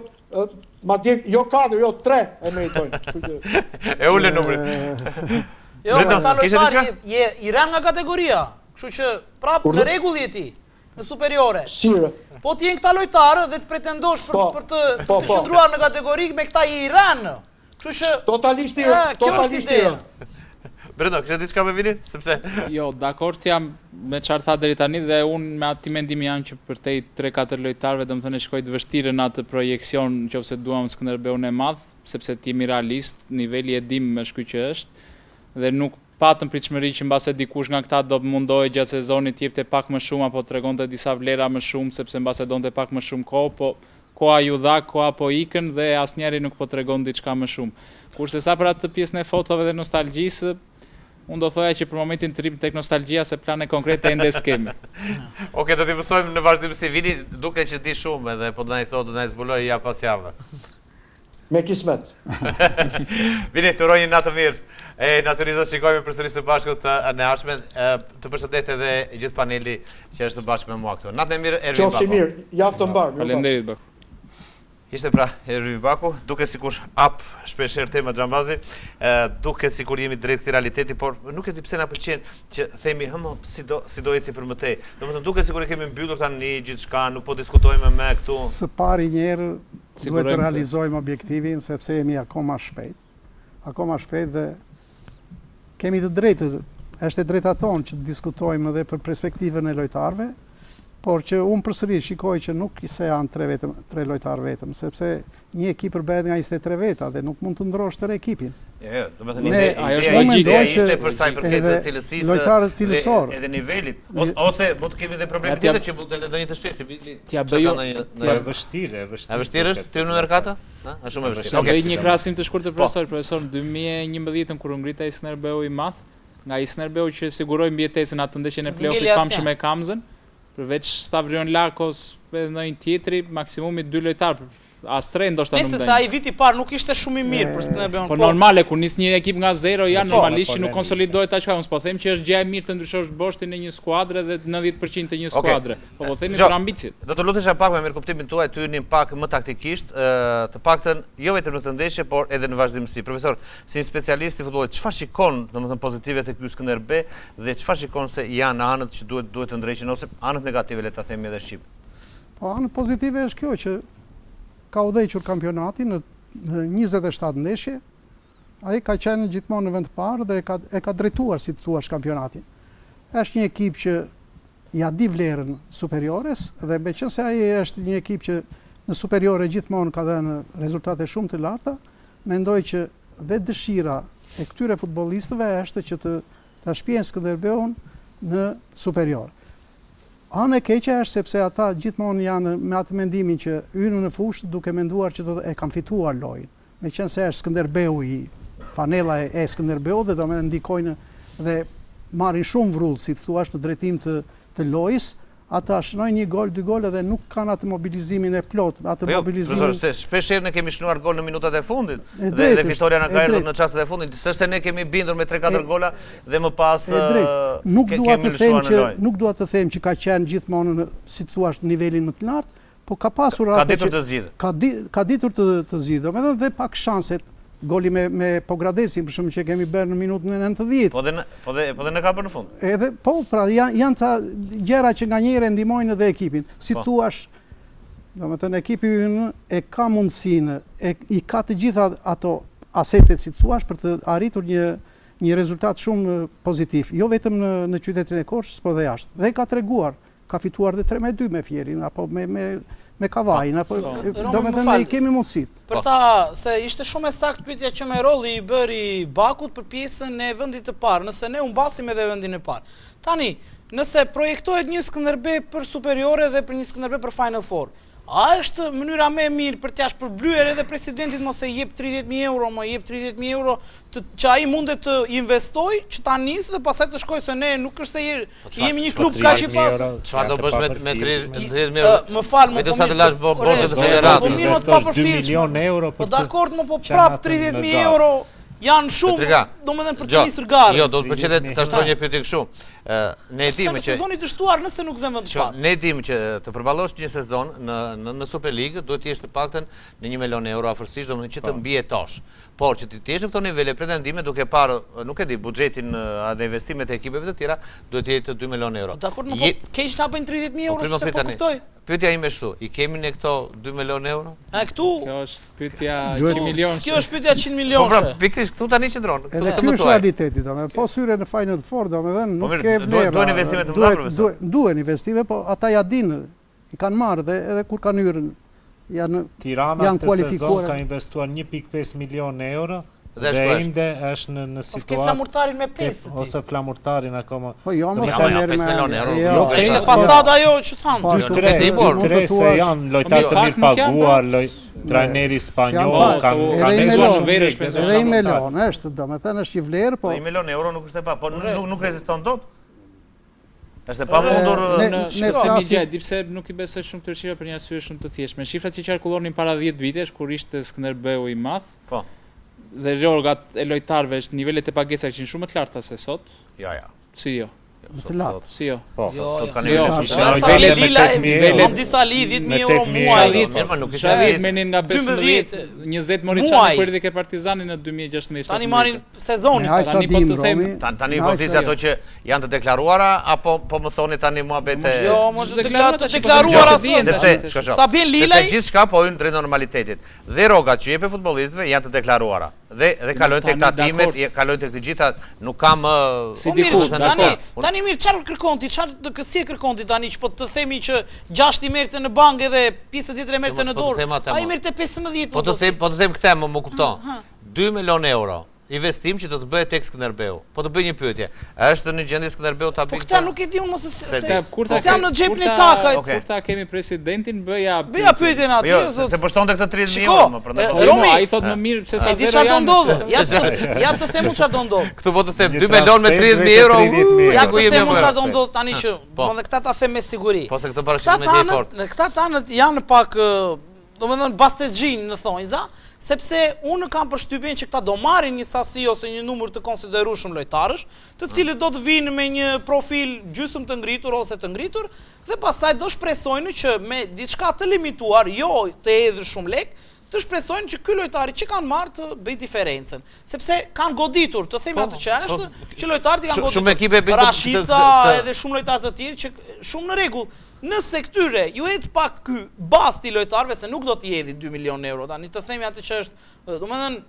madje jo 4, jo 3 e meritojnë. Kështu që e ulën numrin. Jo, këta lojtarë je i rënë nga kategoria. Kështu që prapë në rregull je ti në superiore. Sire. Po të jenë këta lojtarë dhe të pretendosh për, po, për të, po, të po. qëndruar në kategori me këta je i rënë. Kështu që totalisht i rënë, totalisht i rënë. Brendo, kishe diçka me Vinin, sepse Jo, dakord jam me çfarë tha deri tani dhe unë me atë mendim jam që përtej 3-4 lojtarëve, domethënë e shikoj të vështirë në atë projeksion nëse duam Skënderbeun e madh, sepse të jemi realist, niveli e dim është ky që është dhe nuk patëm pritshmëri që mbase dikush nga këta do mundohej gjatë sezonit të jepte pak më shumë apo tregonte disa vlera më shumë sepse mbase donte pak më shumë kohë, po Koha ju dha, koha po ikën dhe asnjëri nuk po tregon diçka më shumë. Kurse sa për atë pjesën e fotove dhe nostalgjisë, unë do thoja që për momentin të rrimë tek nostalgjia se plane konkrete ende s'kemi. Okej, do t'i mësojmë në vazhdimësi. Vini duket që di shumë edhe po do na i thotë, do na i zbulojë javë pas jave. Me kismet. Vini, të uroj një natë të mirë. E natyrisht do të shikohemi përsëri së bashku të ardhmen. Të përshëndet edhe gjithë paneli që është bashkë me mua këtu. Natën e mirë Ervin Bako. Qofshi mirë, javë të mbarë. Faleminderit Bako. Ishte pra Ervin Bako, duket sikur hap shpeshherë tema Xhambazi, duket sikur jemi drejt këtij realiteti, por nuk e di pse na pëlqen që themi hëmë si do si do eci për më tej. Domethënë duket sikur e kemi mbyllur tani gjithçka, nuk po diskutojmë më këtu. Së pari një herë duhet të realizojmë objektivin sepse jemi akoma shpejt. Akoma shpejt dhe Kemi të drejtë, është e drejta tonë që të diskutojmë edhe për perspektivën e lojtarëve, por që unë përsëri shikoj që nuk se janë tre vetëm, tre lojtarë vetëm, sepse një ekip përbëhet nga 23 veta dhe nuk mund të ndrosh tërë ekipin. Jo, jo, domethënë ide, ajo është logjike, ishte për sa i përket cilësisë, lojtarët cilësor, edhe nivelit, ose mund të kemi edhe problem tjetër që mund të ndonjë të shesim. T'ia bëj jo, e vështirë, e vështirë. E vështirë është ty në merkato? Ë, është shumë e vështirë. Okej. Bëj një krahasim të shkurtër po. profesor, profesor në 2011-ën kur u ngrit ai Skënderbeu i madh, nga ai Skënderbeu që siguroi mbijetesën atë ndeshjen e play-offit famshëm me Kamzën, përveç Stavrion Lakos edhe ndonjë tjetri, maksimumi dy lojtarë as tre ndoshta nuk Nëse se ai viti i parë nuk ishte shumë i mirë për Skënderbeun. Po, po normale kur nis një ekip nga zero ja po, normalisht që nuk konsolidohet aq unë s'po them që është gjë e mirë të ndryshosh boshtin e një skuadre dhe 90% të një skuadre. Po po themi për ambiciet. Do të lutesha pak me mirëkuptimin tuaj të hynim pak më taktikisht, të paktën jo vetëm në këtë ndeshje, por edhe në vazhdimësi. Profesor, si një specialist i futbollit, çfarë shikon, domethënë pozitive te ky Skënderbe dhe çfarë shikon se janë anët që duhet duhet të ndreqin ose anët negative le ta themi edhe shqip? Po anët pozitive është kjo që ka udhëhequr kampionatin në 27 ndeshje, ai ka qenë gjithmonë në vend të parë dhe e ka e ka drejtuar si të thuash kampionatin. Është një ekip që ia di vlerën Superiores dhe meqenëse ai është një ekip që në Superiore gjithmonë ka dhënë rezultate shumë të larta, mendoj që dhe dëshira e këtyre futbollistëve është që të ta shpien Skënderbeun në Superiore. Ana e keqe është sepse ata gjithmonë janë me atë mendimin që hyjnë në fushë duke menduar që do e kanë fituar lojën. Meqenëse është Skënderbeu i fanella e Skënderbeut dhe domethënë ndikojnë dhe marrin shumë vrull, si të thuash, në drejtim të të lojës, ata shënojnë një gol, dy gola dhe nuk kanë atë mobilizimin e plotë, atë po jo, mobilizimin. Po se shpesh herë ne kemi shënuar gol në minutat e fundit dhe dhe fitorja na ka erdhur në çastet e fundit, s'është se ne kemi bindur me 3-4 gola dhe më pas e drejtë. Nuk dua të them që nuk dua të them që ka qenë gjithmonë në, si të thuash, nivelin më të lartë, Po ka pasur raste që... Ka ditur të zgjidhë. Ka, di, ka ditur të, të zgjidhë. Domethënë dhe pak shanset, goli me, me Pogradecin, për shembull që kemi bërë në minutën e 90. Po dhe, në, po dhe, po dhe në ka bërë në fund. Edhe, po, pra, janë, janë ca gjëra që nganjëherë ndihmojnë edhe ekipin. Si po. thuash, domethënë, ekipi ynë e ka mundësinë, e, i ka të gjitha ato asetet, si thuash, për të arritur një, një rezultat shumë pozitiv, jo vetëm në, në qytetin e Korçës, po dhe jashtë. Dhe ka treguar, Ka fituar dhe 3 me 2 me Fierin apo me me Me Kavajën, apo, Po. domethënë ne i kemi mundësitë. Për ta, se ishte shumë e saktë pyetja që Merolli i bëri Bakut për pjesën e vendit të parë, nëse ne humbasim edhe vendin e parë. Tani, nëse projektohet një Skënderbe për Superiore dhe për një Skënderbe për Final Four, a është mënyra më e mirë për t'ia shpërblyer edhe presidentit mos e jep 30000 euro, më jep 30000 euro të, që ai mundet të investojë, që ta nisë dhe pastaj të shkojë se ne nuk është se je, Po çfarë- jemi një klub kaq i pasur. Çfarë do bësh me me 30 000 Ë, euro? Më fal, më Vetëm po sa të mirë, lash bo- ore, borxhet e po federatës. mirë, më të Investosh 2 papërfillshme. milion euro Po për të dakord, më po qenë prap atë në 30000 garë. euro janë shumë, Petrika, domethënë për të Gjo, nisur garën. Jo, do të pëlqente 30.000 ta shtroj një pyetje kështu. Ë, ne e Pse dimë në që sezoni dështuar nëse nuk zëm vend të Që parë. ne dimë që të përballosh një sezon në në, në Superligë duhet të jesh të paktën në 1 milion euro afërsisht, domethënë që të mbijetosh. Por që ti të jesh në këto nivele pretendime duke parë, nuk e di, buxhetin ë, dhe investimet e ekipeve të tjera, duhet të jetë 2 milion euro. Po dakord, më Je- po keq na bëjnë 30000 Po, euro prit, se prit po tani. kuptoj. Pyetja ime është këtu, i kemi ne këto 2 milion euro? A këtu Kjo është pyetja Duhet- 100 milion. Kjo është pyetja 100 Po pra, milionëshe. pikërisht këtu tani qëndron. Këtu Edhe të ky më është thuaj. realiteti, domethënë, po syre në Final Four, domethënë, Po nuk mirë, ke duhen- vlera. duhen investime të mëdha, duhet- profesor. duhen- Duhen investime, po ata ja dinë, i kanë marrë dhe edhe kur kanë hyrë janë Tirana janë këtë sezon kualifikuar. ka investuar 1.5 milion euro Dhe dhe shko është. ende është në në Po ke situatë flamurtarin me ke- 5 ti. ose flamurtarin akoma. Po jo, mos Ja, ta ja, merr 5 me. milion euro, Jo, jo, Ishte po, fasada ajo që tham. Po, ashtu, Tre, e di, por- mund të tre se thuash- janë lojtarë Po, të pak mirë nuk janë, paguar, loj, trajneri spanjoll, pak, kanë se u- kanë Edhe i shpenzuar Melon, shumë lekë, edhe i flamurtar. Melon, është, domethënë është një vlerë, po Po 1 milion euro nuk është e pa, po nuk nuk, nuk reziston dot. Është e pamundur Ne- Në ne shiko, flasim- një gjë, di pse nuk i besoj shumë këtyre shifrave për një arsye shumë të thjeshtë. Me shifrat që qarkullonin para 10 vitesh kur ishte Skënderbeu i madh, Po. dhe rrogat e lojtarëve, nivelet e pagesave ishin shumë më të larta se sot. Jo, jo. Si jo? Më të lartë. Si jo? Po. Jo, Sot jo. kanë Jo, nivele ishin shumë. Sa nivele me Lila, 8.000 euro. Hamdi Sali 10000 Me euro 8.000 muaj. euro. Mirë, po nuk isha 70 10. merrnin nga 15, 20 Moriçani Muaj. kur erdhi ke Partizani në 2016. Tani marrin sezonin. Me aq sa Tani po dim, të them- Romi. Tan, tani me po aq flisni sa- ato që janë të deklaruara apo po më thoni tani muhabete? Jo, mos Të të deklaruara deklaruara, tash, të po deklaruara them që sot. Sepse, shko, shko. Sa bjen Lilaj, Sepse gjithçka po hyn drejt normalitetit. Dhe rrogat që jepen futbollistëve janë të deklaruara. Dhe dhe kalojnë tek Tani, tatimet, dakord. je- kalojnë tek të gjitha, nuk ka më Si Po mirë, dikur, tani, dakord. tani mirë, çfarë kërkon ti? Çfarë do si e kërkon ti tani që po të themi që 6 i merrte në bankë edhe pjesën tjetër e merrte Jo, mos në po të dorë. them atë, Ai mo. merrte 15. Po të zoti. them, po të them këtë, më, më kupton. 2 milion euro investim që do të bëhet tek Skënderbeu. Po të bëj një pyetje. A është në gjendje Skënderbeu ta Po bëjë këtë nuk e di unë mos se Se se, Ta- kur se ta jam në kur xhepin e ta- Takajt. Okej. Kur ta kemi presidentin, bëja Bëja pyetjen aty, Jo, jo, se, zot. se po shtonte këtë 30.000 Shiko, euro, më prandaj. e, po- Po, Romi, ai thot më mirë pse sa E di zero çfarë do janë. ndodhë? se- Ja të ja të them unë çfarë do ndodhë. Këtu po të them Një 2 milion me transfer 30.000 euro. 30.000 u, euro. Ja ku të jemi them unë apo? çfarë do ndodhë tani që, Po. po dhe këta ta them me siguri. Po se këtë Këta parashikim e di tanët, fort. në këta tanët janë pak, ë, domethënë bastexhin në thonjza, sepse unë kam përshtypjen që këta do marrin një sasi ose një numër të konsiderueshëm lojtarësh, të cilët do të vinë me një profil gjysmë të ngritur ose të ngritur dhe pastaj do shpresojnë që me diçka të limituar, jo të hedhur shumë lek, të shpresojnë që ky lojtari që kanë marrë të bëj diferencën, sepse kanë goditur, të themi Po, atë që po, është, që lojtarët i kanë Shumë- goditur. shumë ekipe bëjnë këtë- Rashica këtë- edhe shumë lojtarë të tjerë që shumë në rregull. Nëse këtyre ju ecë pak ky basti i lojtarëve se nuk do t'i hedhi 2 milion euro tani të themi atë që është, domethënë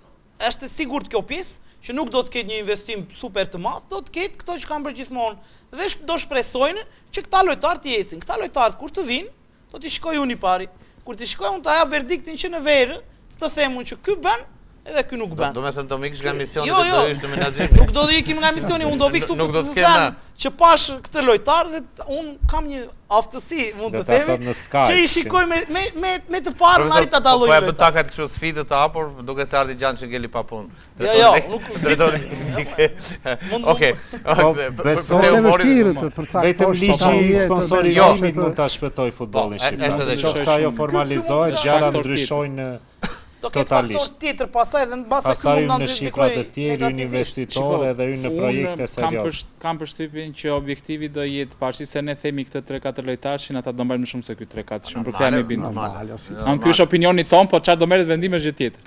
është e sigurt kjo pjesë që nuk do të ketë një investim super të madh, do të ketë këto që kanë bërë gjithmonë dhe sh- do shpresojnë që këta lojtarë t'i ecin. Këta lojtarë kur të vinë, do t'i shikoj unë i pari. Kur t'i shikoj unë ta jap verdiktin që në verë, të them unë që ky bën edhe ky nuk Do, bën. do me thënë do më ikësh nga misioni Jo, dhe jo. do hysh në menaxhim. Nuk do të ikim nga misioni, unë do vi këtu Nuk për do të të të kem, thënë na. që pash këtë lojtar dhe t- unë kam një aftësi, mund Do të ta thot themi, në Skype. që i shikoj me me me me të parën Profesor, arrit ta po- dalloj Po e bën lojtar. takat kështu sfidë të hapur, duke se ardhi gjanë që ngeli pa punë. Jo, jo, nuk- drejton. Mund- Okej. Po, për- për- besoj- për Është e humorin- vështirë të përcaktosh Vetëm ligji tani i e të sponsorizimit mendosh mund ta shpëtoj futbollin Po, e- shqiptar. është edhe Në qoftë se kështu. ajo formalizohet, Ky- ky gjërat faktor tjetër. ndryshojnë Do ketë totalisht. faktor tjetër pastaj dhe në bazë ky Pastaj mund na hyn në shifra ndikojë të tjerë, hyn negativisht. investitorë edhe hyn në unë projekte kam serioze. përsh- kam përshtypjen që objektivi do jetë pavarësisht se ne themi këtë 3-4 lojtarëshin, ata do mbajnë më shumë se ky 3-4, shumë për këtë jam i bindur. Normal, ose An ky është opinioni ton, po çfarë do merret vendimi është gjë tjetër.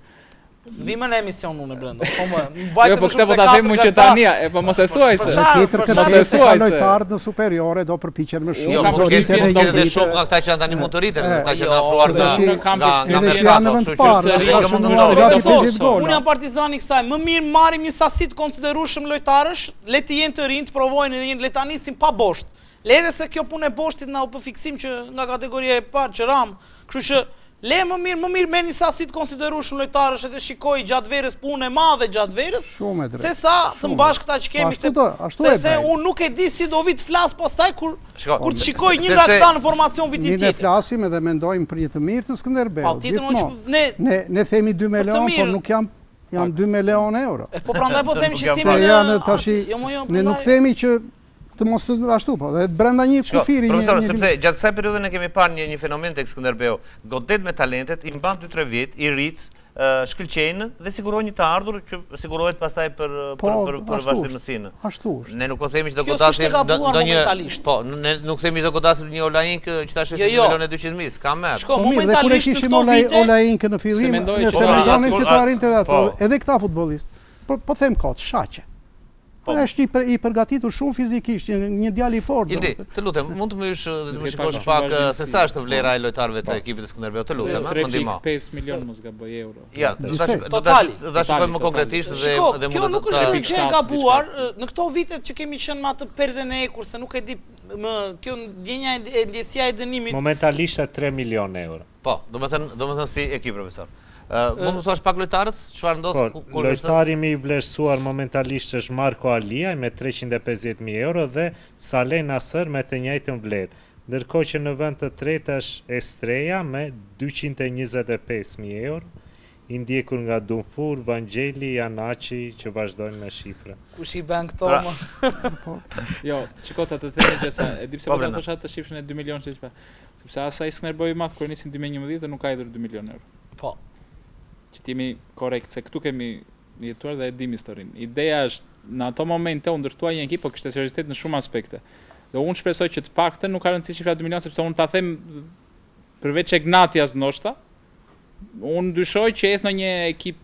S'vi më në emision unë brenda. Po më mbajtë jo, po këtë po ta them unë që tani, e po mos e thuaj se. Tjetër këtë mos e thuaj se lojtarët në superiore do përpiqen më shumë. Jo, do rriten edhe një shumë nga këta që janë tani mund të rriten, këta që janë afruar nga nga nga edhe që janë në vend të parë, ata mund të ndodhë. Unë jam partizan i kësaj, më mirë marrim një sasi të konsiderueshëm lojtarësh, le të jenë të rinj, të provojnë edhe një le ta nisim pa bosht. Lere se kjo punë e boshtit na u bë fiksim që nga kategoria e parë që ram, kështu që Le më mirë, më mirë merr një sasi të konsiderueshëm lojtarësh edhe shikoj gjatë verës punë e madhe gjatë verës, Shumë e drejtë. se sa të mbash këta që kemi, po, ashtu, ashtu sepse unë nuk e di si do vi të flas pastaj kur Shiko, kur të shikoj një nga këta në formacion vitin tjetër. Ne flasim edhe mendojmë për një të mirë të Skënderbeut. Gjithmonë. Ne ne ne themi 2 milion, por nuk janë janë 2 milion euro. E po prandaj po them që si më janë tash. Jo, jo, ne nuk themi që të mos ashtu po, dhe brenda një kufiri një Profesor, sepse gjatë kësaj periudhe ne kemi parë një një fenomen tek Skënderbeu, godet me talentet, i mban 2-3 vjet, i rrit, shkëlqejnë dhe siguron një të ardhur që sigurohet pastaj për po, për për, për vazhdimësinë. Ashtu është. Ne nuk po themi që do godasim ndonjë po, ne nuk themi që do godasim një Olainkë që ta shesim jo, jo. milion e 200 mijë, s'ka më. Shko, po momentalisht në këto vite Olainkë në fillim, nëse po, mendonim që të arrinte ato, po. edhe këta futbollistë. Po po them kot, Shaqe. Po është i, për, i përgatitur shumë fizikisht, një, një djalë i fortë. Ildi, të lutem, mund të më hysh dhe të më shikosh pak se sa është vlera e lojtarëve të po. ekipit të Skënderbeut, të lutem, më ndihmo. 3.5 milion mos gaboj euro. Ja, do ta do ta do ta shikojmë më konkretisht dhe dhe mund të Kjo nuk është një gjë e gabuar, në këto vitet që kemi qenë me atë perden e hekurt, se nuk e di më kjo ndjenja e ndjesia e dënimit. Momentalisht 3 milion euro. Po, domethënë, domethënë si ekip profesor. Ë, mund të më thuash pak lojtarët, çfarë ndodh po, ku është? Lojtari më i vlerësuar momentalisht është Marko Aliaj me 350.000 euro dhe Saleh Nasër me të njëjtën vlerë. Ndërkohë që në vend të tretë është Estreja me 225.000 euro, i ndjekur nga Dumfur, Vangjeli, Janaqi që vazhdojnë me shifra. Kush i bën këto pra- më? Po. Jo, shiko ta të them një gjë sa, e di pse po, po ta thosha atë shifrën e 2 milionë që Sepse as ai Skënderbeu i madh kur e nisi në 2011 nuk ka hedhur 2 milionë euro. Po. Që të jemi korrekt se këtu kemi jetuar dhe e dimë historinë. Ideja është në ato momente u ndërtua një ekip, po kishte seriozitet në shumë aspekte. Dhe unë shpresoj që të paktën nuk ka rëndësi shifra 2 milionë sepse unë ta them përveç Egnatias ndoshta, Unë dyshoj që hedh ndonjë ekip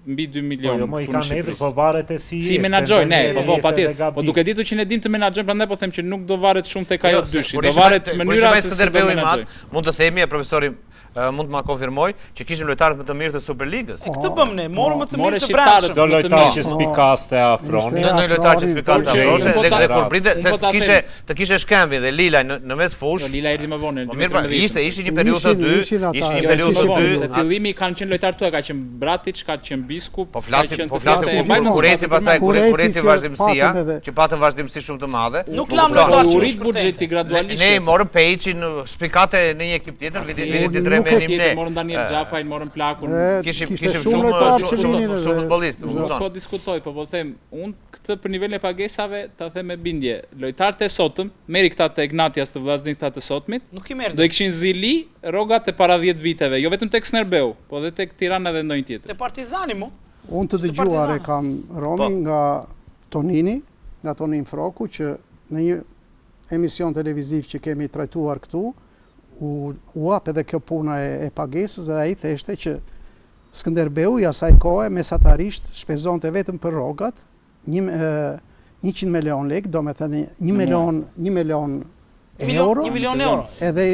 mbi 2 milion. Po jo, mo i kanë hedhur, po varet e si Si menaxhojnë, ne, po po patjetër. Po duke ditur që ne dim të menaxhojmë, prandaj po them që nuk do varet shumë tek ajo jo, dyshi, do varet mënyra se si do menaxhojnë. Mund të themi e profesori mund të ma konfirmoj që kishim lojtarët më të mirë të Superligës. E këtë bëmë ne, morëm më të mirë të brendshëm. Do lojtarë që spikaste afronin. Do lojtarë që spikaste afronin, dhe dhe kur printe se të kishe të kishe Shkëmbin dhe Lilaj në në mes fushë. Jo, Lila erdhi më vonë, në 2013. Po mirë, ishte ishte një periudhë të dy, ishte një periudhë të dy. Se fillimi kanë qenë lojtarë tuaj, ka qenë Bratiç, ka qenë Biskup, po flasim, po flasim kur kur eci pastaj kur kur eci vazhdimësia, që patën vazhdimësi shumë të madhe. Nuk lam lojtarë që u rrit buxheti gradualisht. Ne morëm Pejiçin, spikate në një ekip tjetër, vitin vitin të tre me ne. Morëm Daniel Xhafajn, morëm Plakun. Kishim kishim shumë shumë shumë futbollistë, më kupton. Po diskutoj, po po them, unë Këtë për nivelin e pagesave ta them me bindje, lojtarët e sotëm, merri këta të Egnatias të Vllaznisë këta të sotmit, Nuk i merr do i kishin zili rrogat e para 10 viteve, jo vetëm tek Skënderbeu, po dhe tek Tirana dhe ndonjë tjetër. Te Partizani mo. Unë të dëgjuar e kam Romi po. nga Tonini, nga Tonin Froku që në një emision televiziv që kemi trajtuar këtu, u, u hap edhe kjo puna e, e pagesës dhe ai theshte që Skënderbeu i asaj kohe mesatarisht shpenzonte vetëm për rrogat një 100 milion lekë, domethënë 1 milion, 1 milion euro. 1 milion euro. Edhe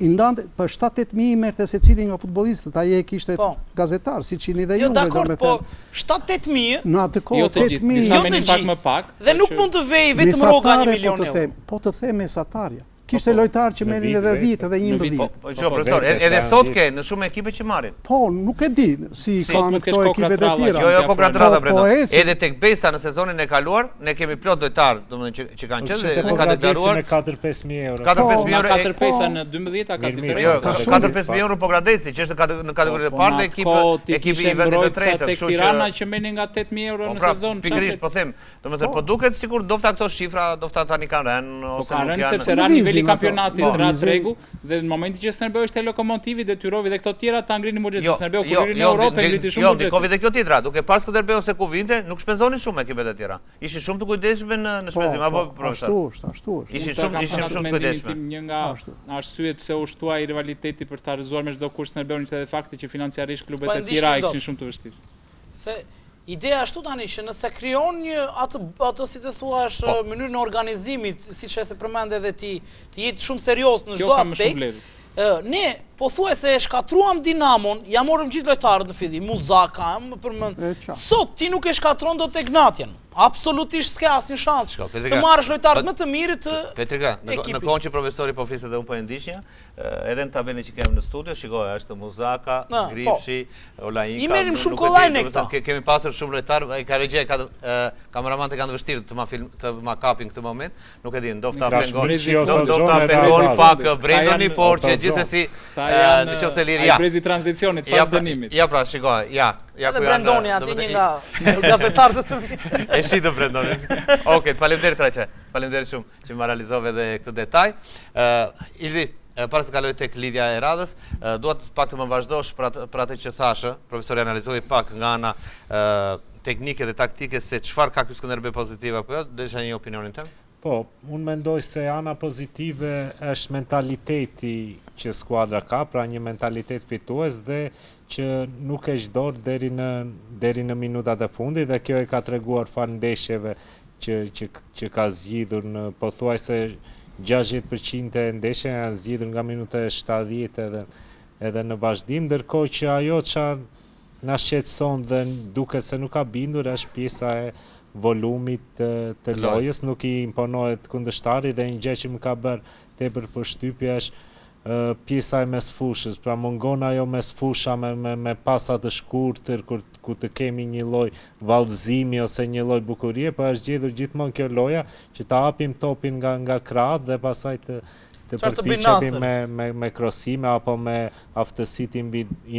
i ndante për 7-8 mijë i merrte secili nga futbollistët, ai e kishte po. gazetar, siç jeni dhe jo, ju, domethënë. Po, 7-8 mijë. Në atë kohë jo 8 mijë. Disa jo merrnin pak më pak. Dhe nuk mund të vejë vetëm rroga 1 milion po euro. Po të them mesatarja. Kishte po, po. lojtarë që merrin edhe 10 edhe 11. Po, po, po, profesor, edhe sot ke në shumë ekipe që marrin. Po, nuk e di si kanë këto ekipet e tjera. Jo, jo, kokrra po, Edhe tek Besa në sezonin e kaluar, ne kemi plot lojtarë, domethënë që që kanë qenë dhe ka deklaruar me 4-5 mijë euro. 4-5 mijë euro. 4-5 në 12 a ka diferencë? Jo, 4-5 mijë euro Pogradeci, që është në kategorinë e parë dhe ekip ekipi i vendit të tretë, kështu që Tirana që merrnin nga 8 mijë euro në pra, sezon. Pikërisht po them, Domethënë, po, po duket sikur ndofta këto shifra, ndofta tani kanë rënë po ose nuk janë. Po kanë rënë sepse ra niveli. niveli i kampionatit po, ra tregu dhe në momentin që Skënderbeu ishte lokomotivi detyroi dhe këto tjera ta ngrinin buxhetin. Jo, Skënderbeu kur jo, hyri në jo, Europë ngriti shumë jo, buxhetin. Jo, ndikoi dhe kjo tjetra, duke parë Skënderbeun se ku vinte, nuk shpenzonin shumë ekipet e tjera. Ishin shumë të kujdesshme në në po, shpenzim apo po, profesor. Ashtu është, ashtu është. Ishin shumë ishin shumë të kujdesshme. Një nga arsyet pse u shtua ai rivaliteti për ta rrëzuar me çdo kusht Skënderbeun ishte edhe fakti që financiarisht klubet e tjera e kishin shumë të vështirë. Se ideja është tani që nëse krijon një atë atë si të thuash po. mënyrën e organizimit, siç e the përmende edhe ti, të jetë shumë serioz në çdo aspekt. Ne pothuajse e shkatërruam Dinamon, ja morëm gjithë lojtarët në fillim, Muzaka, më përmend. Sot ti nuk e shkatërron dot Egnatian. Absolutisht s'ke asnjë shans të marrësh lojtarët më të mirë të Petrika, në, në kohën që profesori po fliste dhe unë po e ndiqja, edhe në tabelën që kemi në studio, shikoj, është Muzaka, po. Gripshi, Olainka. I merrim shumë kollaj ne këta. Kemi pasur shumë lojtarë, e ka regjia, ka kameramanët e kanë të vështirë të ma film, të ma kapin këtë moment. Nuk e di, ndofta pengon, ndofta pengon pak Brendoni, por që gjithsesi në qoftë se Liria. Ai brezi tranzicionit pas dënimit. Ja pra, shiko, ja, ja ku janë. Brendoni aty një nga gazetarët të mi. E shitëm Brendonin. Okej, të faleminderit Trajçe. Faleminderit shumë që ma realizove edhe këtë detaj. Ë, Ildi, para se të kaloj tek lidhja e radhës, dua të pak të më vazhdosh për atë për atë që thashë, profesori analizoi pak nga ana teknike dhe taktike se çfarë ka ky Skënderbej pozitiv apo jo, desha një opinionin tënd. Po, unë mendoj se ana pozitive është mentaliteti që skuadra ka, pra një mentalitet fitues dhe që nuk heq dorë deri në deri në minutat e fundit dhe kjo e ka treguar falë ndeshjeve që që që ka zgjidhur në pothuajse 60% e ndeshjeve janë zgjidhur nga minuta e 70 edhe edhe në vazhdim, ndërkohë që ajo ça na shqetëson dhe duket se nuk ka bindur është pjesa e volumit të, të lojës, nuk i imponohet kundërshtarit dhe një gjë që më ka bërë tepër përshtypje është pjesa e mesfushës, pra mungon ajo mesfusha me me me pasa të shkurtër kur ku të kemi një lloj vallëzimi ose një lloj bukurie, po është zgjedhur gjithmonë kjo loja që ta hapim topin nga nga krahët dhe pastaj të të përpiqemi me me me krosime apo me aftësitë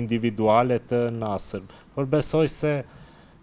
individuale të Nasër. Por besoj se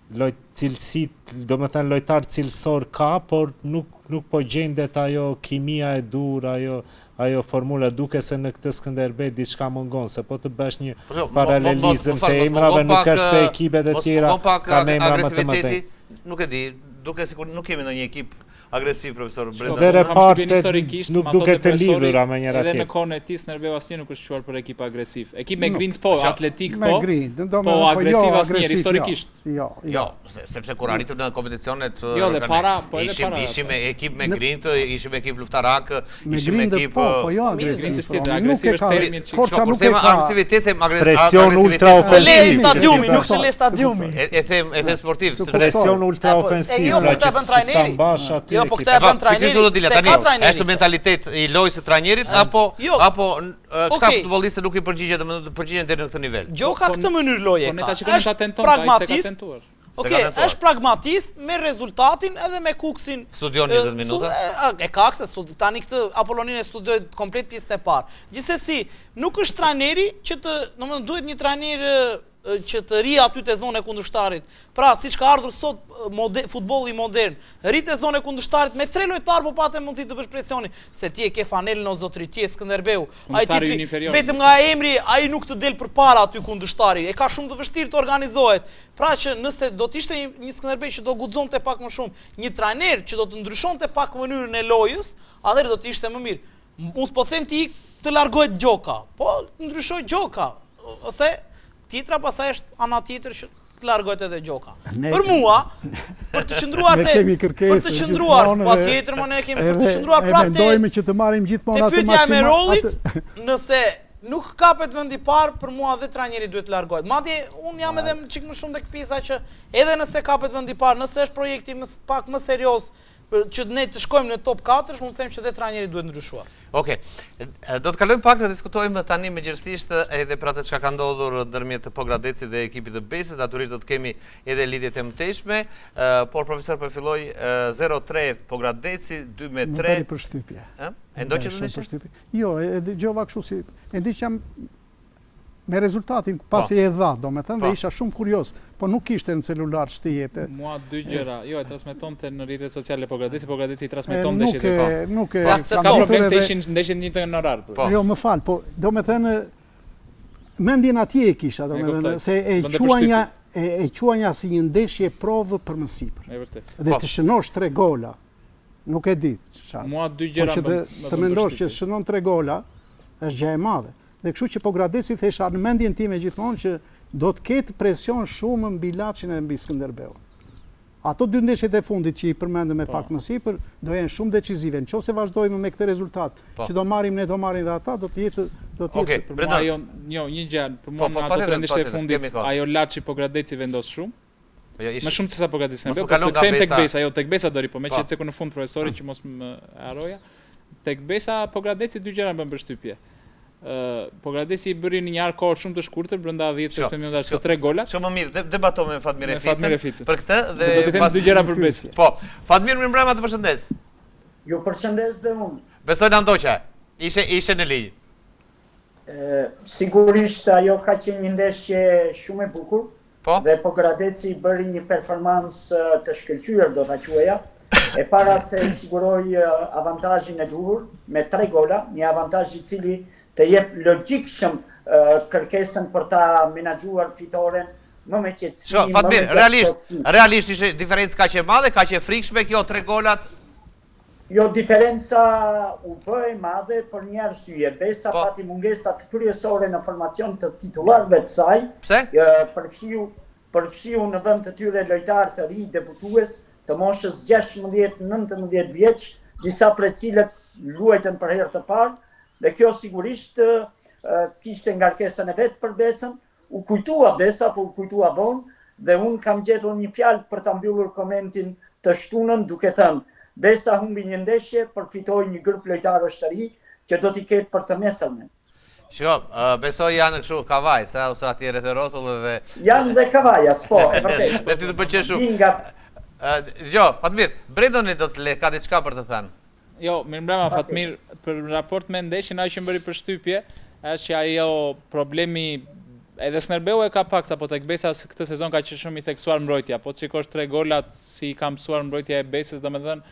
loj cilësi, domethënë lojtar cilësor ka, por nuk nuk po gjendet ajo kimia e duhur, ajo ajo formula, duket se në këtë Skënderbej diçka mungon, se po të bësh një po, paralelizëm të emrave, nuk është se ekipet e tjera kanë emra më të mëdhenj. Nuk e di, duket sikur nuk kemi ndonjë ekip agresiv profesor Brenda. Dhe repartet nuk duket të lidhura me njëra tjetrën. Edhe në kohën e tij Skënderbeu asnjë nuk është shquar për ekip agresiv. Ekip me grintë po, atletik po. Me grintë, po, po agresiv jo, asnjëherë jo. historikisht. Jo, jo. Jo, sepse kur arritëm në kompeticionet Jo, dhe para, po edhe para. Ishim ishim ekip me grintë, ishim ekip luftarak, ishim ekip po, po jo agresiv. Nuk e ka. Korça nuk e ka. Agresivitet, presion ultra ofensiv. Le stadiumi, nuk të le stadiumi. E them, e them sportiv, sepse presion ultra po, ofensiv, jo, pra që ta mbash aty. Jo, po këtë e bën trajneri. Do tani. Është mentalitet i lojës së trajnerit apo jo. apo këta futbollistë nuk i përgjigjen, domethënë të përgjigjen deri në këtë nivel. Gjoka këtë mënyrë loje po ka. Është pragmatist. Okej, është pragmatist me rezultatin edhe me Kukësin. Studion 20 minuta. E ka këtë studi, tani këtë Apoloninë e studioi komplet pjesën e parë. Gjithsesi, nuk është trajneri që të, domethënë duhet një trajner që të rri aty te zona e kundërshtarit. Pra, siç ka ardhur sot mode, futbolli modern, rri te zona e kundërshtarit me tre lojtarë po pate mundësi të bësh presionin, se ti e ke fanelën o zotëri, ti je Skënderbeu. Ai tjetri vetëm nga emri ai nuk të del përpara aty kundërshtari. E ka shumë të vështirë të organizohet. Pra që nëse do të ishte një, një Skënderbej që do guxonte pak më shumë, një trajner që do të ndryshonte pak mënyrën e lojës, atëherë do të ishte më mirë. Unë s'po them ti të largohet Gjoka, po ndryshoj Gjoka, ose tjetra pastaj është ana tjetër që të largohet edhe Gjoka. Ne, për mua, për të qëndruar te për të qëndruar, patjetër më ne kemi për të qëndruar prapë te mendojmë që të marrim gjithmonë atë maksimal. Te pyetja e Merollit, nëse nuk kapet vendi i parë, për mua dhe trajneri duhet të largohet. Madje unë jam edhe çik më shumë tek pjesa që edhe nëse kapet vendi i parë, nëse është projekti më pak më serioz, që ne të shkojmë në top 4, unë them që dhe trajneri duhet ndryshuar. Okej. Do të kalojmë pak të diskutojmë tani më gjerësisht edhe për atë çka ka ndodhur ndërmjet Pogradecit dhe ekipit të Besës. Natyrisht do të kemi edhe lidhjet e mëtejshme, por profesor po filloj 0-3 Pogradeci 2 me 3. Më bëri përshtypje. Ë? E ndoqët ndeshjen? Jo, e dëgjova kështu si e ndiqja. Me rezultatin po. pasi e dha, domethënë, dhe po. isha shumë kurioz, po nuk ishte në celular që t'i jepte. Mua dy gjëra, jo, e transmetonte në rrjetet sociale Pogradeci, Pogradeci i transmeton ndeshjet e po. Nuk e, s'ka problem se ishin ndeshjet në njëjtën orar. Po. Jo, më fal, po domethënë mendjen atje e kisha, domethënë se e quanja e, e quanja si një ndeshje provë për më sipër. E vërtetë. Dhe po. të shënosh tre gola. Nuk e di çfarë. Mua dy gjëra po që të, të mendosh që shënon tre gola është gjë e madhe. Dhe kështu që Pogradeci thesha në mendjen time gjithmonë që do të ketë presion shumë mbi Laçin dhe mbi Skënderbeun. Ato dy ndeshjet e fundit që i përmendëm me po. pak më sipër, do jenë shumë decizive. Në qoftë se vazhdojmë me këtë rezultat, po. që do marrim ne, do marrin dhe ata, do të jetë do të jetë. Okay, për mua ajo, jo, një gjë, për mua po, po, ato tre ndeshjet e fundit, ajo Laçi Pogradeci vendos shumë. Po jo, Më shumë se sa Pogradeci. Po të kthejmë tek Besa, jo tek Besa do ri, po meqë po. ceku në fund profesori që mos më harroja. Tek Besa Pogradeci dy gjëra më bën përshtypje. Ë Pogradeci i bëri në një arë kohë shumë të shkurtër, brenda 10-15 minutash të tre gola. Shumë mirë, de debato me Fatmir Reficën për këtë dhe do të them dy gjëra për Besën. Po, Fatmir mirëmbrëma të përshëndes. Ju përshëndes dhe unë. Besoj na ndoqe. Ishe ishe në linjë. Sigurisht ajo ka qenë një ndeshje shumë e bukur. Po. Dhe Pogradeci bëri një performancë të shkëlqyer, do ta quaja. E para se siguroi avantazhin e duhur me tre gola, një avantazh i cili të jep logjikshëm kërkesën për ta menaxhuar fitoren më me qetësi, më me Fatmir, realisht, realisht ishte diferencë kaq e madhe, kaq e frikshme kjo tre golat Jo, diferenca u bë e madhe për një arsye. Besa po. pati mungesat kryesore në formacion të titullarëve të saj. Pse? Përfshiu, përfshiu në vend të tyre lojtarë të ri debutues të moshës 16-19 vjeç, disa prej cilët luajtën për herë të parë, dhe kjo sigurisht kishte ngarkesën e vet për Besën, U kujtua Besa, po u kujtua vonë dhe unë kam gjetur një fjalë për ta mbyllur komentin të shtunën duke thënë, Besa humbi një ndeshje, por fitoi një grup lojtarësh të ri që do t'i ketë për të nesërmen. Shiko, besoj janë kështu Kavajës, a, ose atje rreth e rrotull dhe Janë dhe Kavajas, po, e vërtetë. Dhe ty të pëlqen shumë. Nga Jo, Fatmir, Brendoni do të le, ka diçka për të thënë. Jo, mirëmbrëma Fatmir, për raport me ndeshjen ajo që më bëri përshtypje është që ajo problemi edhe Skënderbeu e ka pak sa po tek Besa këtë sezon ka qenë shumë i theksuar mbrojtja. Po të shikosh tre golat si i ka pësuar mbrojtja e Besës, domethënë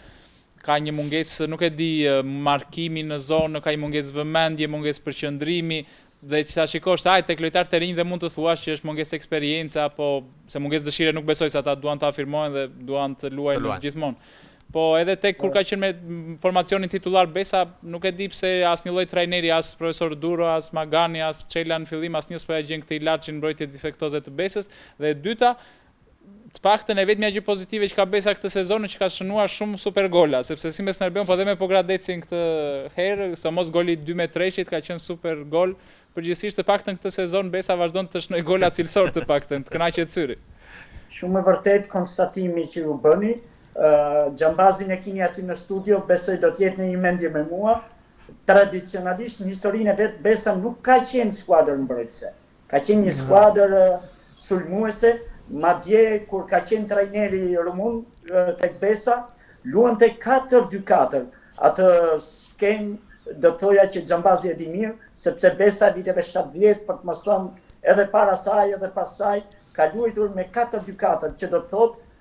ka një mungesë, nuk e di, markimi në zonë, ka një mungesë vëmendje, mungesë përqendrimi, Dhe që ta shikosh se ai tek lojtarët e rinj dhe mund të thuash që është mungesë eksperience apo se mungesë dëshire nuk besoj se ata duan të afirmohen dhe duan të luajnë gjithmonë. Po edhe tek kur ka qenë me formacionin titullar Besa, nuk e di pse asnjë lloj trajneri, as profesor Duro, as Magani, as Çela në fillim asnjë s'po ja gjen këtë ilaçin mbrojtjes defektoze të Besës. Dhe e dyta, Të paktën e vetmja gjë pozitive që ka Besa këtë sezon është që ka shënuar shumë super gola, sepse si me Skënderbeun, po dhe me Pogradecin këtë herë, sidomos goli 2 me 3-shit ka qenë super gol. Përgjithësisht të paktën këtë sezon Besa vazhdon të shënojë gola cilësor të paktën, të kënaqet syri. Shumë e vërtetë konstatimi që ju bëni. Xhambazin e kini aty në studio, besoj do të jetë në një mendje me mua. Tradicionalisht në historinë e vet Besa nuk ka qenë skuadër mbrojtëse. Ka qenë një skuadër sulmuese, madje kur ka qenë trajneri rumun tek Besa, luante 4-2-4. Atë skemë do të thoja që Xhambazi e di mirë, sepse Besa viteve 70, për të mos thënë edhe para saj edhe pas saj, ka luajtur me 4-2-4, që do të thotë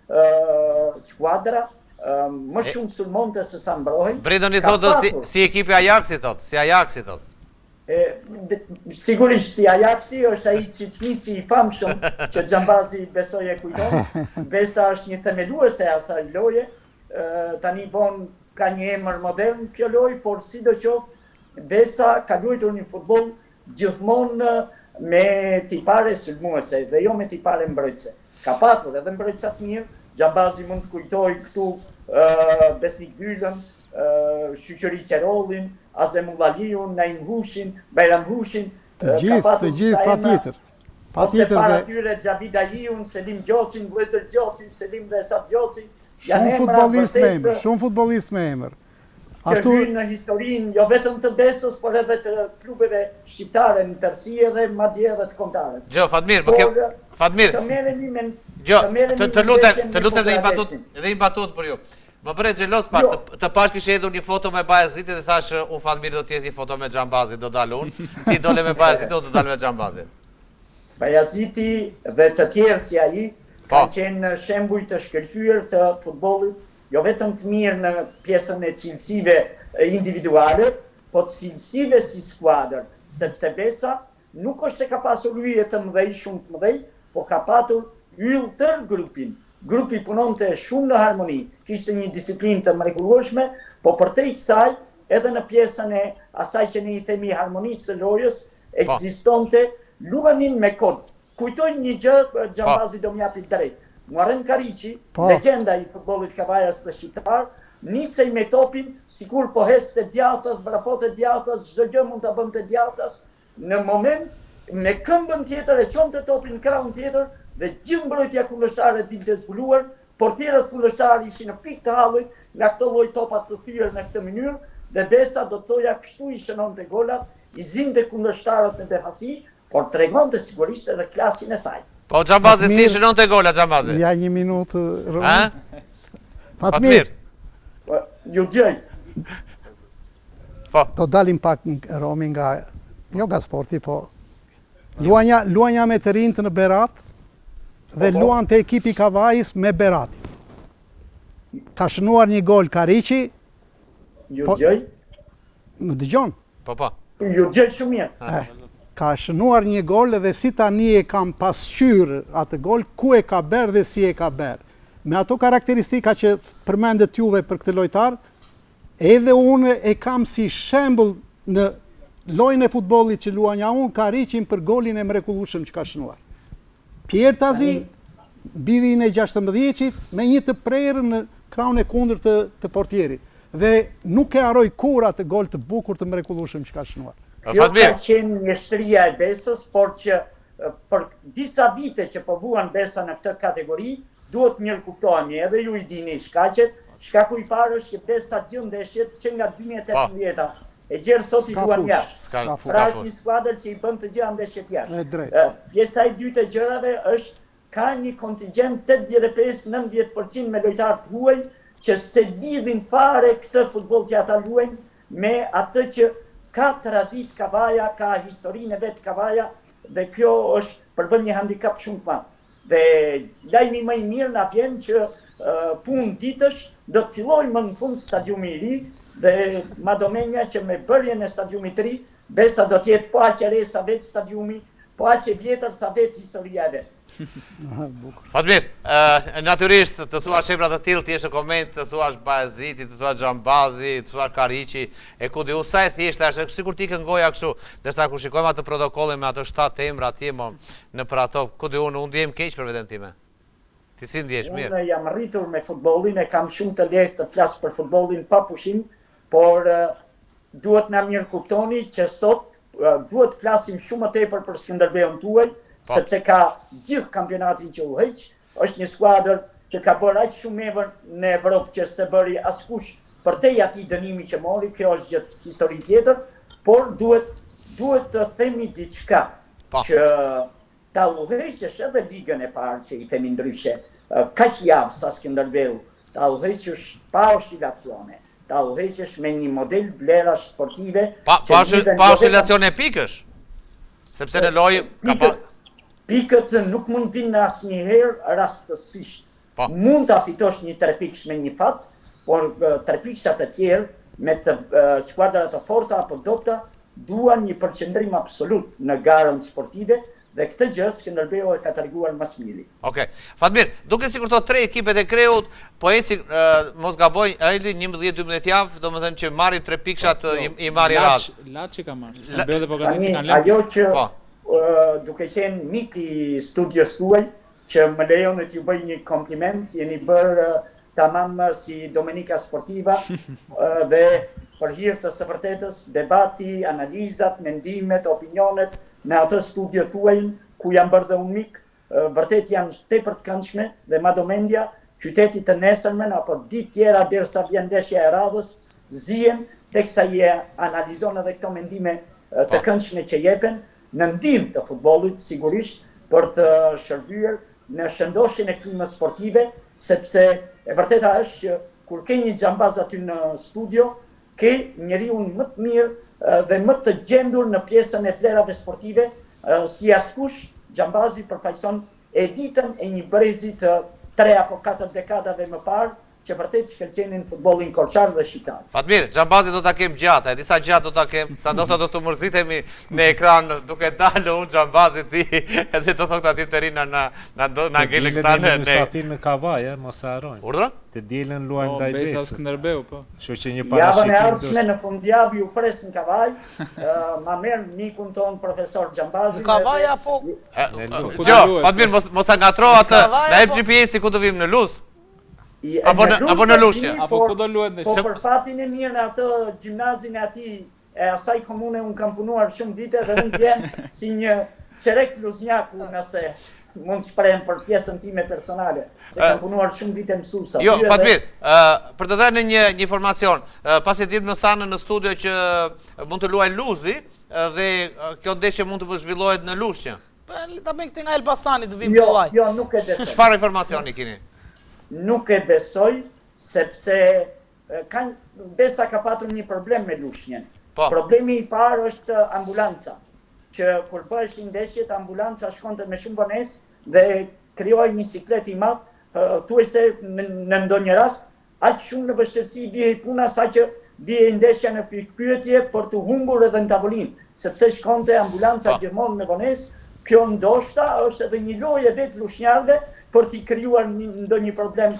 skuadra më shumë sulmonte se sa mbrohej. Bredoni thotë si, si ekipi Ajaxi thotë, si Ajaxi thotë. Sigurisht si Ajaxi është ai Çiçmici i famshëm që Xhambazi besoj e kujton. Besa është një themeluese e asaj loje. Tani vonë ka një emër modern kjo lojë, por sidoqoftë Besa ka luajtur një futboll gjithmonë me tipare sulmuese dhe jo me tipare mbrojtëse. Ka patur edhe mbrojtësa të mirë, Xhambazi mund të kujtojë këtu Besnik Dylën, Shyqyri Qerollin, Azem Mullaliun, Naim Hushin, Bajram Hushin, të gjithë, të gjithë patjetër. Patjetër dhe para tyre Xhavit Ajiun, Selim Gjocin, vëllezër Gjoci, Selim dhe Esat Gjoci, janë shumë futbollistë me emër, shumë futbollistë me emër. Ashtu që hyjnë në historinë jo vetëm të Besës, por edhe të klubeve shqiptare në tërësi edhe madje edhe të kombëtares. Jo, Fatmir, po ke Fatmir. Të merremi me Jo, të të lutem, të lutem dhe një batutë, edhe një batutë për ju. Më bëre xheloz pak, jo. të, të pash kishe hedhur një foto me Bajazitin dhe thashë unë Fatmir do të jetë një foto me Xhambazin, do dal unë. Ti dole me Bajazitin, unë do dal me Xhambazin. Bajaziti dhe të tjerë si ai po. kanë qenë shembuj të shkëlqyer të futbollit, jo vetëm të mirë në pjesën e cilësive individuale, po të cilësive si skuadër, sepse Besa nuk është se ka pasur yje të mëdhej, shumë të mëdhej, po ka patur yll tërë grupin. Grupi punonte shumë në harmoni, kishte një disiplinë të mrekullueshme, po përtej kësaj, edhe në pjesën e asaj që ne i themi harmonisë së lojës, po. ekzistonte, luanin me kod. Kujtoj një gjë, Xhambazi do më japi drejt. Muharrem Kariqi, po. legjenda i futbollit kavajas dhe shqiptar, nisej me topin sikur po ecte djathtas, vraponte djathtas, çdo gjë mund ta bënte djathtas, në moment me këmbën tjetër e çonte topin në krahun tjetër dhe gjithë mbrojtja kundërshtare dilte zbuluar, portierët kundërshtarë ishin në pikë të hallit nga këto lloj topa të thyer në këtë mënyrë dhe Besa do të thoja kështu i shënonte golat, i zinte kundërshtarët në befasi, por tregonte sigurisht edhe klasin e saj. Po Xhambazi si shënonte gola Xhambazi? Ja një minutë Romi. Fatmir. Po, ju dëgjoj. Po. Do dalim pak Romi nga jo nga sporti, po luanja luanja me të rinjtë në Berat dhe po, po. luante ekipi i Kavajës me Beratin. Ka shënuar një gol Kariqi. Ju po, dëgjoj. Më dëgjon? Po, po. Ju dëgjoj shumë mirë. Eh, ka shënuar një gol dhe si tani e kam pasqyrë atë gol, ku e ka bërë dhe si e ka bërë. Me ato karakteristika që përmendët juve për këtë lojtar, edhe unë e kam si shembull në lojën e futbollit që luanja unë, Kariqin për golin e mrekullueshëm që ka shënuar. Pjerrtazi, mbi vijën e 16-shit, me një të prerë në krahun e kundërt të, të portierit. Dhe nuk e harroj kurrë atë gol të bukur të mrekullueshëm që ka shënuar. Kjo ka qenë mjeshtria e Besës, por që për disa vite që po vuan Besa në këtë kategori, duhet mirëkuptohemi, edhe ju i dini shkaqet, shkaku i parë është që Besa gjithë ndeshjet që nga 2018-a E gjer sot i luan jashtë. Pra është një skuadër që i bën të gjitha ndeshjet jashtë. Pjesa e dytë e gjërave është ka një kontingjent 85-90% me lojtarë të huaj që s'e lidhin fare këtë futboll që ata luajnë me atë që ka traditë Kavaja, ka historinë e vet Kavaja dhe kjo është përbën një handikap shumë të madh. Dhe lajmi më i mirë na vjen që punë ditësh do të fillojë më në fund stadiumi i ri dhe ma do menja që me bërjen e stadiumit të ri, Besa do të jetë po aq e re sa vetë stadiumi, po aq e vjetër sa vetë historia e vet. Fatmir, natyrisht të thuash emra të tillë, të jesh në koment, të thuash Bajaziti, të thuash Xhambazi, të thuash Kariqi, e ku di unë sa e thjeshtë është, sikur t'i ikën goja kështu, ndërsa kur shikojmë atë protokollin me ato 7 emra atje, mo, Nëpër ato, ku di unë, unë ndihem keq për veten time. Ti si ndihesh mirë? Unë jam rritur me futbollin, e kam shumë të lehtë të flas për futbollin pa pushim, por duhet na mirëkuptoni që sot duhet të flasim shumë më tepër për Skënderbeun tuaj, po. sepse ka gjithë kampionatin që udhëheq, është një skuadër që ka bërë aq shumë emër në Evropë që s'e bëri askush përtej atij dënimi që mori, kjo është gjë histori tjetër, por duhet duhet të themi diçka. Po. Që ta udhëheqësh edhe ligën e parë që i themi ndryshe, kaq javë sa Skënderbeu, ta udhëheqësh pa oshilacione, ta udhëheqësh me një model vlerash sportive pa, pa, pa jo oshilacione pikësh. Sepse në lojë ka pa pikët nuk mund të vinë asnjëherë rastësisht. Po. Mund ta fitosh një trepikësh me një fat, por trepikëshat e tjerë me të skuadra të forta apo dobta duan një përqendrim absolut në garën sportive dhe këtë gjë Skënderbeu e ka treguar më së miri. Okej. Fatmir, duket sikur këto tre ekipet e kreut po ecin, mos gaboj, Eldi 11 12 javë, domethënë që marrin tre pikëshat po, jo, i, i marrin radhë. Laçi ka marrë. Skënderbeu dhe Pogradeci kanë lënë. Ajo që po. duke qenë mik i studios tuaj, që më lejoni t'ju bëj një kompliment, jeni bërë tamam si Domenica Sportiva dhe për hir të së vërtetës, debati, analizat, mendimet, opinionet në atë studio tuajin, ku jam bërë dhe unë mik, vërtet janë tepër të këndshme dhe ma do mendja, qyteti të nesërmen apo ditë tjera derisa vjen ndeshja e radhës, zihen teksa i analizon edhe këto mendime të po. këndshme që jepen, në ndihmë të futbollit sigurisht për të shërbyer në shëndoshjen e klimës sportive, sepse e vërteta është që kur ke një xhambaz aty në studio, ke njeriun më të mirë dhe më të gjendur në pjesën e vlerave sportive, si askush Xhambazi përfaqëson elitën e një brezi të tre apo katër dekadave më parë, që vërtet shkëlqenin në futbollin korçar dhe shqiptar. Fatmir, Xhambazin do ta kem gjatë, e di sa gjatë do ta kem, sa ndoshta do të mërzitemi në ekran duke dalë unë Xhambazi ti, edhe do thotë aty të rinj na na na do na ngelen këta në ne. Mysafir në Kavajë, mos e harrojmë. Urdhëro? Të dielën luajmë po, ndaj Besa Skënderbeu, po. Kështu që një parashikim. Javën e ardhshme në fundjavë ju pres në Kavajë, ma merr mikun tonë profesor Xhambazin. Në Kavajë apo? Jo, Fatmir mos mos ta ngatërro atë. Na jep GPS-i ku do vim në Luz. Apo në apo në Lushnjë. Apo ku do luhet ndeshja? Po për fatin e mirë në atë gjimnazin e atij e asaj komune unë kam punuar shumë vite dhe unë ndjehem si një çerek luznjaku nëse mund të shprehem për pjesën time personale, se kam punuar shumë vite mësues aty. Jo, Fatmir, ë për të dhënë një një informacion, pasi dje më thanë në studio që mund të luajë Luzi dhe kjo ndeshje mund të zhvillohet në Lushnjë. Po ta bëjmë këtë nga Elbasani të vim jo, kollaj. Jo, nuk e besoj. Çfarë informacioni keni? Nuk e besoj sepse kanë Besa ka patur një problem me Lushnjën. Po. Problemi i parë është ambulanca, që kur bëheshin ndeshjet ambulanca shkonte me shumë vonesë dhe krijohej një siklet i madh, thuajse në, në ndonjë rast Aq shumë në vështirësi vihej puna saqë vihej ndeshja në pikëpyetje për t'u humbur edhe në tavolinë, sepse shkonte ambulanca gjithmonë me vonesë, kjo ndoshta është edhe një lojë e vetë lushnjarëve për t'i krijuar ndonjë problem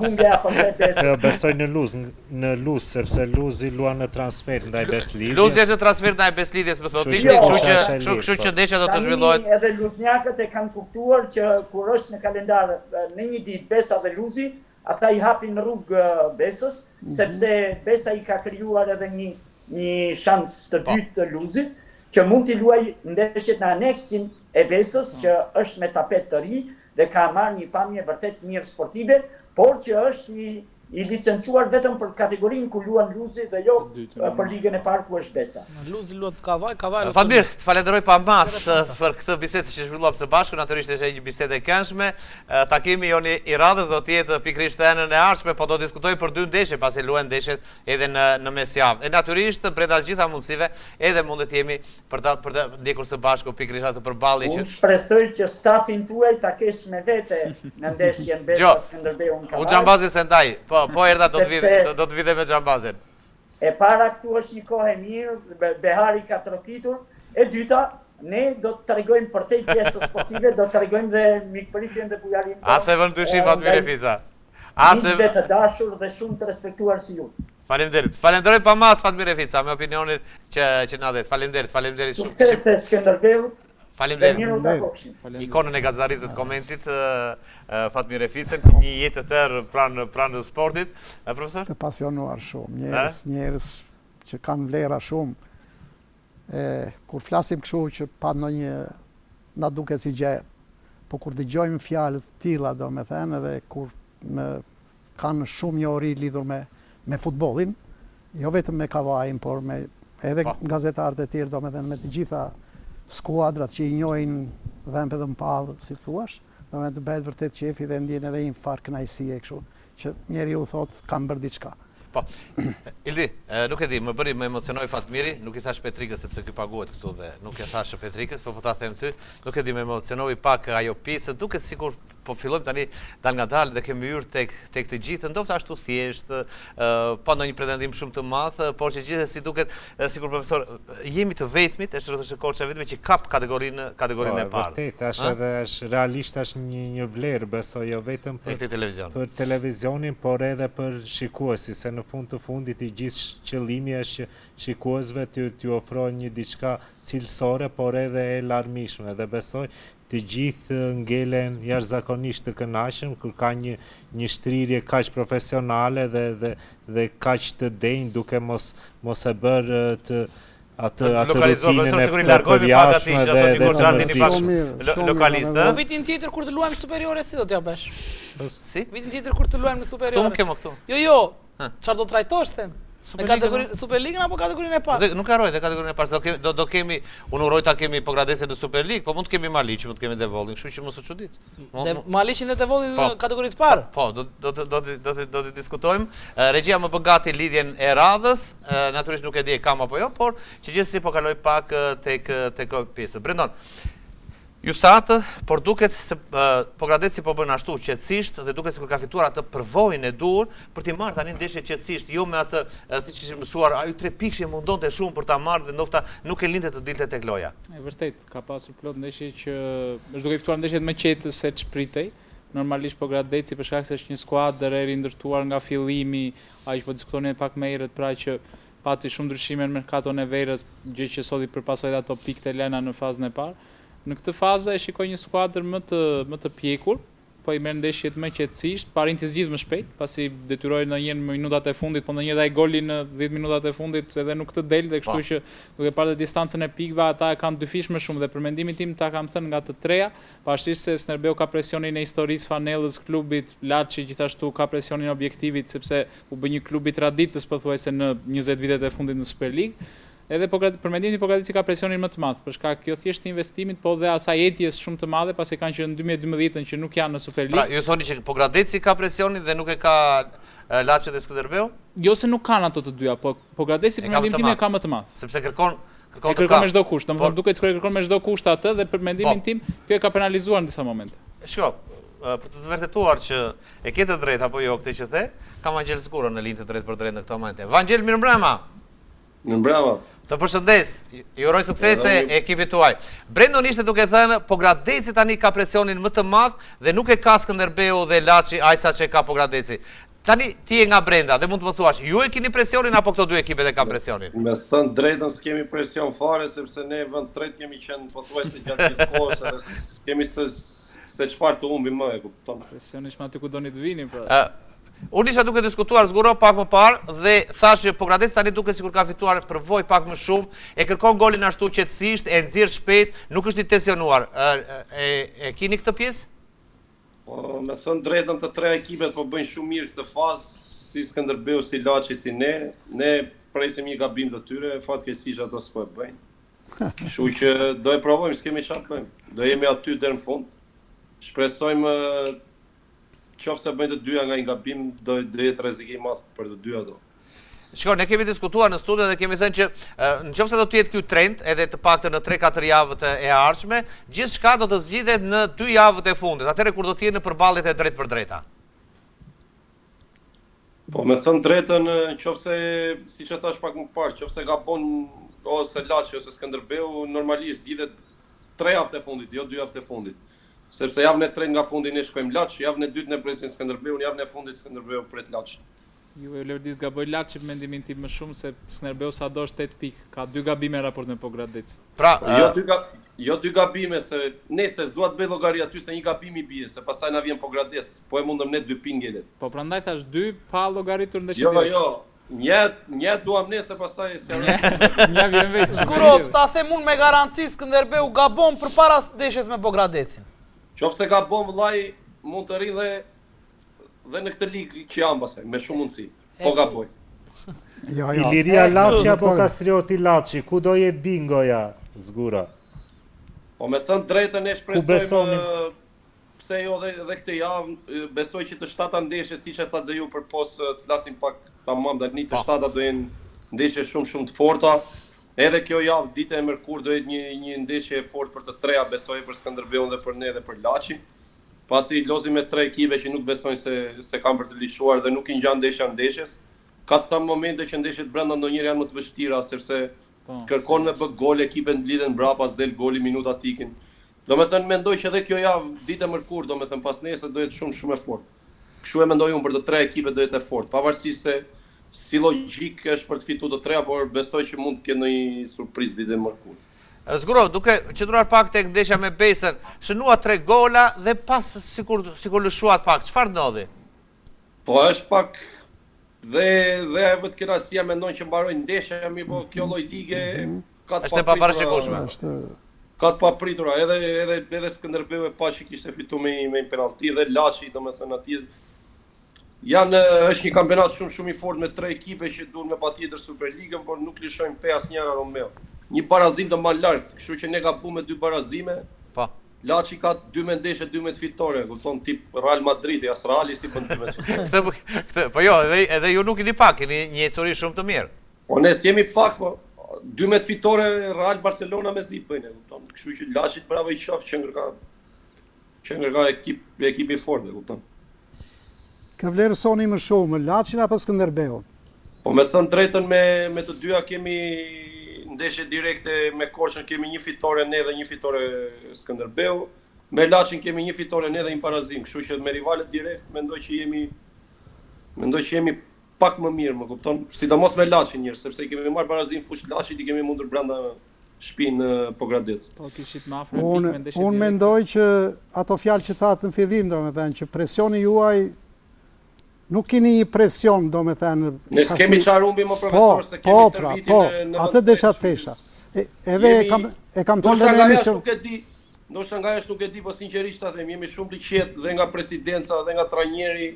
humbja e afërme e Besës. Jo, besoj në Luz, në Luz, sepse Luzi luan në transfertë ndaj Besëlidhjes. Luzi është në transfertë ndaj Besëlidhjes, më thotë Ishti, kështu që kështu kështu që ndeshja do të zhvillohet. Tani edhe luznjakët e kanë kuptuar që kur është në kalendar në një ditë Besa dhe Luzi, Ata i hapin rrugë Besës, mhm. sepse Besa i ka krijuar edhe një një shans të po. dytë të Luzit, që mund t'i luajë ndeshjet në aneksin e Besës, po. që është me tapet të ri dhe ka marrë një pamje vërtet mirë sportive, por që është i i licencuar vetëm për kategorinë ku luan Luzi dhe jo për ligën e parë ku është Besa. Luzi luan te Kavaja, Kavaja luan. Fatmir, të falenderoj pa masë për këtë bisedë që zhvilluam së bashku, natyrisht ishte një bisedë e këndshme. Takimi jonë i radhës do të jetë pikërisht të hënën e ardhshme, po do të diskutojmë për dy ndeshje, pasi luhen ndeshjet edhe në në mesjavë. E natyrisht brenda të gjitha mundësive edhe mund të jemi për ta për të ndjekur së bashku pikërisht atë përballje që Unë shpresoj që stafin tuaj ta kesh me vete në ndeshjen Besa jo, Skënderbeu në Kavajë. Unë Xhambazin s'e ndaj. Po, po erdha do të vi do të vi dhe me Xhambazin. E para këtu është një kohë e mirë, Behari ka trokitur. E dyta, ne do të tregojmë përtej pjesës sportive, do të tregojmë dhe mikpritjen dhe bujarinë tonë. As e vë në dyshim Fatmir Refica. As e të dashur dhe shumë të respektuar si ju. Faleminderit. Falenderoj pa masë Fatmir Refica me opinionin që që na dhe. Faleminderit, faleminderit shumë. Suksese Skënderbeut. Faleminderit. Dhe mirë u takofshim. Ikonën e gazetarisë dhe të komentit Fatmir Reficën, një jetë të tërë pranë pranë sportit. Ë profesor? Të pasionuar shumë, njerëz, njerëz që kanë vlera shumë. E kur flasim kështu që pa ndonjë na duket si gjë, po kur dëgjojmë fjalë të tilla, domethënë, edhe kur në kanë shumë njohuri lidhur me me futbollin, jo vetëm me Kavajën, por me edhe po. gazetarët e tjerë, domethënë me të gjitha skuadrat që i njohin dhëmbë edhe në pallë, si thuash, domethënë të bëhet vërtet qefi dhe ndjen edhe një farë kënaqësie kështu, që njeriu thotë kam bërë diçka. Po. Ildi, nuk e di, më bëri, më emocionoi Fatmiri, nuk i thash Petrikës sepse ky paguhet këtu dhe nuk e thash Petrikës, po po ta them ty, nuk e di, më emocionoi pak ajo pjesë, duket sikur po fillojmë tani dalëngadalë dhe kemi hyrë tek tek të gjithë, ndofta ashtu thjesht, pa ndonjë pretendim shumë të madh, por që gjithsesi duket sikur profesor jemi të vetmit, është RTSH Korça e vetme që kap kategorinë kategorinë po, e parë. Vërtet, është edhe është realisht është një një vlerë, besoj jo vetëm për këtë televizion. Për televizionin, por edhe për shikuesit, se në fund të fundit i gjithë qëllimi është që shikuesve t'ju t'ju ofrojnë një diçka cilësore, por edhe e larmishme dhe besoj Të gjithë ngelen jashtëzakonisht të kënaqshëm kur ka një një shtrirje kaq profesionale dhe dhe dhe kaq të denjë duke mos mos e bërë të atë atë rutinën e përjavshme dhe dhe të mërzitshme. Lokalist, ë? Po vitin tjetër kur të luajmë Superiore si do t'ja bësh? Si? Vitin tjetër kur të luajmë në Superiore. Këtu më ke më këtu. Jo, jo. Çfarë do trajtosh them? Në kategorinë Superligën apo kategorinë e parë? Nuk harroj dhe kategorinë e parë, do kemi do, do kemi unë uroj ta kemi Pogradecin në Superligë, po mund të kemi Maliqin, mund të kemi Devollin, kështu që mos u çudit. Dhe Maliqin dhe Devollin po, në kategori të parë. Po, do do do do do do të diskutojmë. Regjia më bën gati lidhjen e radhës, natyrisht nuk e di e kam apo jo, por që gjithsesi po kaloj pak tek tek pjesë. Brendon. Ju thatë, por duket se Pogradeci po bën ashtu qetësisht dhe duket sikur ka fituar atë përvojën e duhur për t'i marrë tani ndeshjet qetësisht, jo me atë siç ishim mësuar, ai trepikëshi mundonte shumë për ta marrë dhe ndofta nuk e linte të dilte tek loja. E vërtetë, ka pasur plot ndeshje që është duke i fituar ndeshjet më qetë se ç'pritej. Normalisht Pogradeci për shkak se është një skuadër e rindërtuar nga fillimi, ajo që po diskutonim pak më herët, pra që pati shumë ndryshime në merkaton e verës, gjë që solli për pasojë dhe ato pikët e lëna në fazën e parë. Në këtë fazë e shikoj një skuadër më të më të pjekur, po i merr ndeshjet më qetësisht, po arrin t'i zgjidhë më shpejt, pasi detyrohet ndonjëherë në minutat e fundit, po ndonjëherë dhe ai goli në 10 minutat e fundit edhe nuk të del dhe kështu po. që duke parë dhe distancën e pikëve ata e kanë dyfish më shumë dhe për mendimin tim ta kam thënë nga të treja, pavarësisht se Skënderbeu ka presionin e historisë, fanellës, klubit, Laçi gjithashtu ka presionin e objektivit sepse u bë një klub i traditës pothuajse në 20 vitet e fundit në Superligë. Edhe Pograd, për mendimin tim Pogradeci ka presionin më të madh, për shkak jo thjesht të investimit, po dhe asaj etjes shumë të madhe, pasi kanë që në 2012-ën që nuk janë në Superligë. Pra, ju thoni që Pogradeci ka presionin dhe nuk e ka Laçi dhe Skënderbeu? Jo se nuk kanë ato të dyja, po Pogradeci për mendimin tim e ka më të madh. Sepse kërkon kërkon e kërkon me çdo kusht, domethënë duket sikur e kërkon me çdo kusht atë dhe për mendimin po. tim kjo e ka penalizuar në disa momente. Shiko, për të të vërtetuar që e ke të drejtë apo jo këtë që the, kam Vangjel Zguron në linjë të drejtpërdrejtë në këto momente. Vangjel, mirëmbrëma. Mirëmbrëma. Të përshëndes, ju uroj suksese ekipit tuaj. Brendon ishte duke thënë, Pogradeci tani ka presionin më të madh dhe nuk e ka Skënderbeu dhe Laçi aq sa që e ka Pogradeci. Tani ti je nga brenda dhe mund të më thuash, ju e keni presionin apo këto dy ekipet e kanë presionin? Me thënë drejtën s'kemi presion fare sepse ne vend tretë kemi qenë pothuajse gjatë gjithë kohës edhe s'kemi se se çfarë të humbim më, e kupton. Presioni është aty ku doni të vini, pra. Unë isha duke diskutuar Zguro pak më parë dhe thashë që Pogradeci tani duket sikur ka fituar përvojë pak më shumë, e kërkon golin ashtu qetësisht, e nxjerr shpejt, nuk është i tensionuar. E, e kini këtë pjesë? Po, me thënë drejtën të tre ekipet po bëjnë shumë mirë këtë fazë, si Skënderbeu, si Laçi, si ne. Ne presim një gabim të tyre, fatkeqësisht ato s'po e bëjnë. Kështu që do e provojmë, s'kemi çfarë të bëjmë. Do jemi aty deri në fund. Shpresojmë Qoftë se bëjnë të dyja nga një gabim, do do jetë rrezik i madh për të dyja ato. Shiko, ne kemi diskutuar në studio dhe kemi thënë që në qoftë se do të jetë ky trend, edhe të paktën në 3-4 javët e ardhshme, gjithçka do të zgjidhet në 2 javët e fundit, atëherë kur do të jenë në përballjet e drejtpërdrejta. Po me thënë drejtën, në qoftë se, siç e thash pak më parë, qoftë se gabon ose Laçi ose Skënderbeu, normalisht zgjidhet 3 javët e fundit, jo 2 javët e fundit. Sepse javën e tretë nga fundi ne shkojmë Laç, javën e dytë ne presim Skënderbeun, javën e fundit Skënderbeu pret Laçin. Ju e leverdis gaboi Laçi për mendimin tim më shumë se Skënderbeu sado është 8 pikë, ka dy gabime në raport me Pogradecin. Pra, jo dy ga, jo dy gabime se nëse s'dua të bëj llogari aty se një gabim i bie, se pastaj na vjen Pogradec, po e mundëm ne dy pikë ngelet. Po prandaj thash dy pa llogaritur ndeshjet. Jo, jo, Një, një duam ne se pastaj se Një vjen vetë. Zguro, ta them unë me garanci Skënderbeu gabon përpara ndeshjes me Pogradecin. Qoftë se gabon vëllai, mund të rri dhe dhe në këtë ligë që jam pastaj, me shumë mundësi. Po gaboj. Jo, jo. Iliria Laçi apo Kastrioti Laçi, ku do jetë bingoja, Zguro? Po me thënë drejtën ne shpresojmë Pse jo dhe dhe këtë javë, besoj që të shtata ndeshjet, siç e thatë dhe ju përpos të flasim pak tamam tani të po. shtata do jenë ndeshje shumë shumë të forta. Edhe kjo javë ditë e mërkurë do jetë një një ndeshje e fortë për të treja, besoj për Skënderbeun dhe për ne dhe për Laçin. Pasi lozim me tre ekipe që nuk besojnë se se kanë për të lëshuar dhe nuk i ngjan ndeshja ndeshjes. Ka ca momente që ndeshjet brenda ndonjëherë janë më të vështira sepse po, kërkon me bë gol ekipet mblidhen mbrapa, s'del goli, minutat ikin. Domethënë mendoj që edhe kjo javë, ditë e mërkurë, domethënë pasnesër do jetë shumë shumë e fortë. Kështu e mendoj unë për të tre ekipet do jetë e fortë, pavarësisht se si logjikë është për të fituar të treja, por besoj që mund të ketë ndonjë surprizë ditën e mërkurë. Zguro, duke qëndruar pak tek ndeshja me Besën, shënuat tre gola dhe pas sikur sikur lëshuat pak, çfarë ndodhi? Po është pak dhe dhe ajo vetëkënaqësia mendon që mbaroi ndeshja, mirëpo kjo lloj lige mhm. ka të Është e paparashikueshme. Është ka të papritura, edhe edhe edhe Skënderbeu e pa që kishte fituar me me një penallti dhe Laçi, domethënë atje janë është një kampionat shumë shumë i fortë me tre ekipe që duan me patjetër Superligën, por nuk lëshojnë pe asnjëra Romeo. Një barazim të mban larg, kështu që ne gabuam me dy barazime. Po. Laçi ka 12 ndeshje, 12 fitore, kupton tip Real Madridi, as Reali s'i bën 12 fitore. Këtë, këtë, po jo, edhe edhe ju nuk jeni pak, keni një ecuri shumë të mirë. Po ne s'jemi pak, po. 12 fitore Real Barcelona mezi bëjnë, e kupton. Kështu që Laçit bravo i qoftë që ngërka që ngërka ekip ekip i fortë, e kupton. Kë vlerësoni më shumë, Laçin apo Skënderbeun? Po me thënë drejtën me me të dyja kemi ndeshje direkte me Korçën kemi një fitore ne dhe një fitore Skënderbeu. Me Laçin kemi një fitore ne dhe një barazim, kështu që me rivalët direkt mendoj që jemi mendoj që jemi pak më mirë, më kupton? Sidomos me Laçin njëherë, sepse i kemi marrë barazim fushë Laçit, i kemi mundur brenda shtëpi në Pogradec. Po kishit më afër pikë me ndeshje. Unë mendoj që ato fjalë që thatë në fillim, domethënë që presioni juaj nuk keni një presion, domethënë. Ne s'kemi çfarë humbim më profesor, po, se kemi po, tërë pra, vitin po, në atë desha të thesha. Edhe e kam e kam thënë në emision. Nuk e di, ndoshta nga jashtë nuk e di, po sinqerisht ta them, jemi shumë të qetë dhe nga presidenca dhe nga trajneri,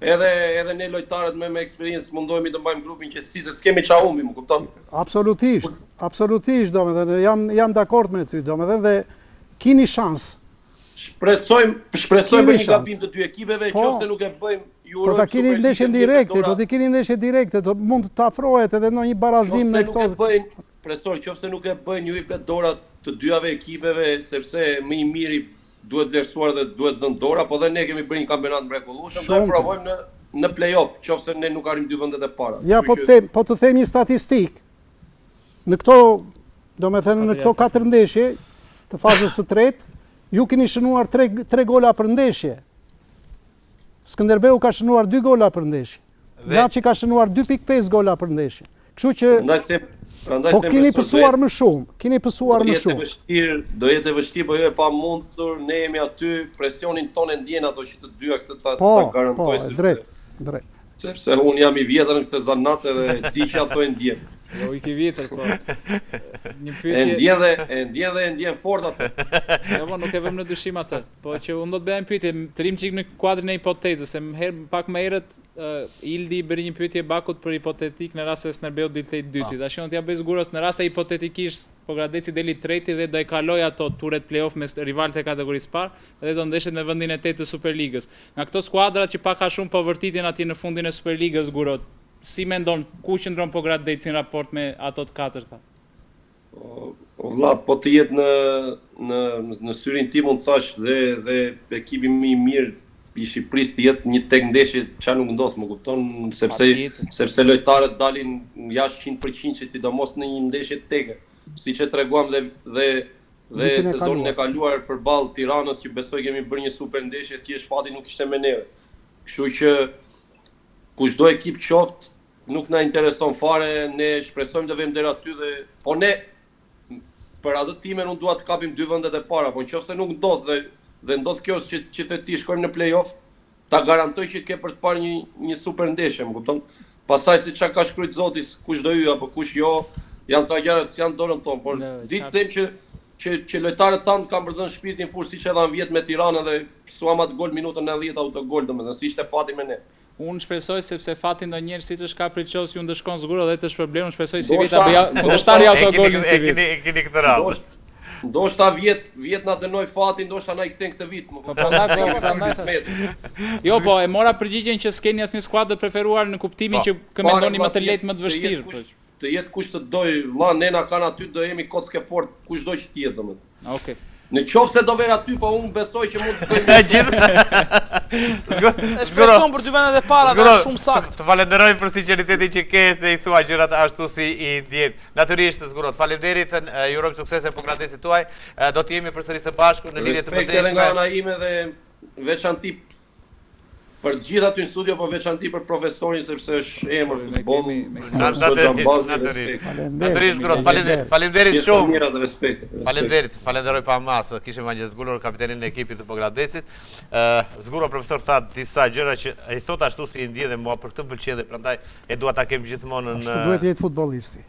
Edhe edhe ne lojtarët me me eksperiencë mundohemi të mbajmë grupin qetësi se s'kemi ça humbim, më kupton? Absolutisht, absolutisht, domethënë jam jam dakord me ty, domethënë dhe kini shans. Shpresojmë, shpresojmë për një gabim të dy ekipeve, po, qoftë se nuk e bëjmë, ju uroj. Po ta kini ndeshjen direkte, do të kini ndeshje direkte, do mund të afrohet edhe ndonjë barazim me këto. Nuk e bëjnë, profesor, qoftë se nuk e bëjnë, ju jepet dora të dyjave ekipeve, sepse më i miri duhet vlerësuar dhe duhet dhënë dora, po dhe ne kemi bërë një kampionat mrekullueshëm, do e provojmë në në play-off, qoftë se ne nuk arrijmë dy vendet e para. Ja, po të them, po të them një statistikë. Në këto, domethënë në këto katër ndeshje të fazës së tretë, ju keni shënuar 3 3 gola për ndeshje. Skënderbeu ka shënuar 2 gola për ndeshje. Laçi ka shënuar 2.5 gola për ndeshje. Kështu që prandaj them, prandaj po keni pësuar më shumë, keni pësuar më shumë. Do jetë e vështirë, do jetë e vështirë, po jo e pamundur, ne jemi aty, presionin tonë e ndjen ato që të dyja këtë ta, po, ta garantoj. Po, drejt, drejt. Sepse unë jam i vjetër në këtë zanat edhe di që ato e ndjen. Jo, i ke vjetër, po. Një pyetje. E ndjen dhe e ndjen dhe e ndjen fort ato. Jo, po nuk e vëmë në dyshim atë. Po që unë do të bëja një pyetje, të rrim çik në kuadrin e hipotezës, se më herë pak më herët Ildi i bëri një pyetje Bakut për hipotetik në rast se Skënderbeu dilte i dyti. Tash unë t'ia bëj Zguros në rast se hipotetikisht Pogradeci del i treti dhe do e kalojë ato turet play-off me rivalët e kategorisë së parë dhe do ndeshet me vendin e tetë të Superligës. Nga këto skuadrat që pak a shumë po vërtiten atje në fundin e Superligës Zguro, si mendon ku qëndron Pogradeci në raport me ato të katërta? O vlla, po të jetë në në në syrin tim unë thash dhe dhe ekipi më i mirë i Shqipërisë të jetë një tek ndeshje ça nuk ndodh, më kupton, sepse sepse lojtarët dalin jashtë 100% që sidomos në një ndeshje teke, siç e treguam dhe dhe dhe sezonin e kaluar përballë Tiranës që besoj kemi bërë një super ndeshje, thjesht fati nuk ishte me neve. Kështu që kushdo ekip qoftë, Nuk na intereson fare, ne shpresojmë të vemi deri aty dhe po ne për atë timen unë dua të kapim dy vendet e para, po nëse nuk ndodh dhe dhe ndodh kjo që që the ti shkojmë në play-off, ta garantoj që ke për të parë një një super ndeshje, më kupton? Pastaj se çka ka shkruajt Zoti, kush do hyjë apo kush jo, janë ca gjëra që janë dorën tonë, por di të them që që që lojtarët tanë kanë për dhënë shpirtin fushë siç e dhanë vjet me Tiranën dhe pësuam atë gol minutën 90 autogol, domethënë si ishte fati me ne. Unë shpresoj sepse fati ndonjëherë siç është kapriçoz ju ndëshkon Zguro dhe të shpërblen unë shpresoj sivjet ta bëjë kundërshtari autogolin sivjet. E keni këtë radhë. Ndoshta vjet vjet na dënoi fati, ndoshta na i kthen këtë vit, më po prandaj po prandaj. Jo, po e mora përgjigjen që s'keni asnjë skuadër të preferuar në kuptimin po. që kë mendoni më të lehtë, më të vështirë. Po. Të jetë kush të dojë, vlla, ne na kanë aty do jemi kockë e fortë, kushdo që të jetë domethënë. Okej. Okay. Në qoftë se do verë aty, po unë besoj që mund të bëjmë gjithë. Zguro. Shpreson për dy vendet e para dhe shumë saktë. Të falenderoj për sinqeritetin që ke dhe i thua gjërat ashtu si i ndjen. Natyrisht Zguro, të faleminderit, ju urojmë suksese Pogradecit tuaj. Do të jemi përsëri së bashku në lidhje të mëtejshme. Respekt edhe nga ana ime dhe veçanti Për të gjithë aty në studio, po veçanti për profesorin sepse është emër futboll. Natyrisht, natyrisht. Natyrisht Zguro, faleminderit, faleminderit shumë. Mira dhe respekt. Faleminderit, falenderoj pa masë. Kishim Vangjel Zguron, kapitenin e ekipit të Pogradecit. Ë Zguro profesor tha disa gjëra që i thot ashtu si i ndjen dhe mua për këtë më pëlqen dhe prandaj e dua ta kem gjithmonë në Ashtu duhet të jetë futbollisti.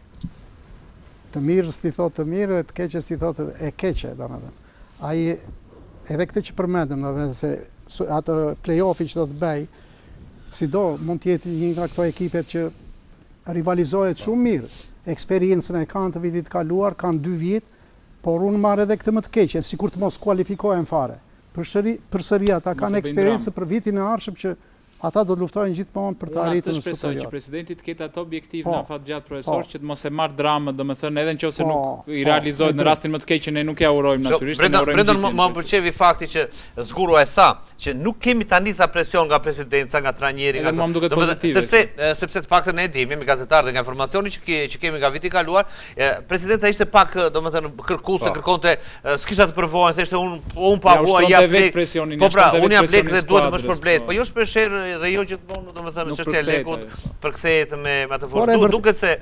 Të mirës t'i thotë të mirë dhe të keqes t'i thotë e keqe, domethënë. Ai edhe këtë që përmendëm, domethënë se atë play-offi që do të bëj, sido mund të jetë një nga këto ekipet që rivalizohet shumë mirë. Eksperiencën e kanë të vitit të kaluar, kanë dy vjet, por unë marr edhe këtë më të keqen, sikur të mos kualifikohen fare. Përsëri, përsëri ata kanë eksperiencë për vitin e ardhshëm që. Ata do të luftojnë gjithmonë për të arritur në superior. Unë atë shpresoj që presidenti të ketë atë objektiv në afat gjatë profesor që të mos e marrë dramë, domethënë edhe nëse nuk i realizohet në rastin më të keq që ne nuk ia urojmë natyrisht, ne urojmë Brendon më pëlqeu fakti që Zguro e tha që nuk kemi tani tha presion nga presidenca, nga trajneri, nga më duket pozitive. Sepse sepse të paktën ne dimë, jemi gazetarë dhe nga informacioni që që kemi nga viti i kaluar, presidenca ishte pak, domethënë kërkuese, kërkonte s'kishte atë përvojën, thoshte unë po unë paguaj, jap lek presionin, po pra, unë jap lek dhe duhet të më shpërblehet. Po jo shpesh herë dhe jo gjithmonë, domethënë çështja e lekut po. përkthehet me me atë forcë. Duket se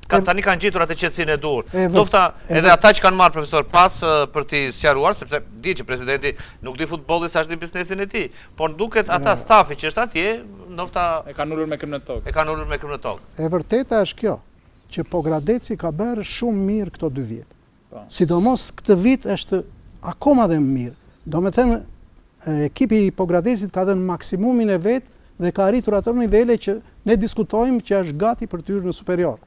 ka tani kanë gjetur atë qetësinë e duhur. Ndofta edhe ata që kanë marrë profesor pas për t'i sqaruar, sepse di që presidenti nuk di futbollin sa është di biznesin e tij, por duket ata stafi që është atje, ndofta e kanë ulur me këmbë në tokë. E kanë ulur me këmbë në tokë. E vërteta është kjo, që Pogradeci ka bërë shumë mirë këto dy vjet. Po. Sidomos këtë vit është akoma dhe më mirë. Domethënë, ekipi i Pogradecit ka dhënë maksimumin e vet dhe ka arritur ato nivele që ne diskutojmë që është gati për të hyrë në superior.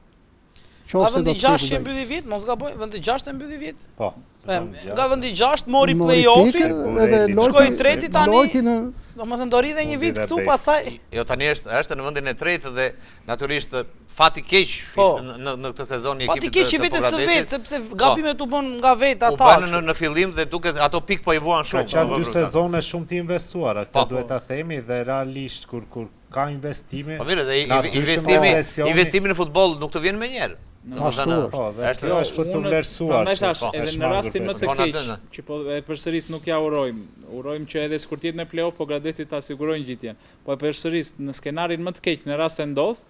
Nga vendi 6 që e mbylli vit, mos gaboj, vendi 6 e mbylli vit. Po. Nga vendi 6 mori play-offin, edhe shkoi i treti tani. Lojti në Domethënë do rri dhe një vit këtu pastaj. Jo tani është është në vendin e tretë dhe natyrisht Fati keq po. në në këtë sezon i ekipit të Fati keq i vetes së vet, sepse po. gabimet u bën nga vet ata. U bënë në, në fillim dhe duket ato pikë po i vuan shumë. Ka qenë dy sezone shumë të investuara, këtë po. duhet ta themi dhe realisht kur kur ka investime. Po mirë, dhe investimi investimi në futboll nuk të vjen menjëherë. Ashtu është. Po, dhe është kjo është për të vlerësuar. Prandaj thash, po, edhe në rastin më të keq, që po e përsëris nuk ja urojmë. Urojmë që edhe sikur të jetë në play-off, Pogradeci ta sigurojnë ngjitjen. Po e përsëris, në skenarin më të keq, në rast se ndodh,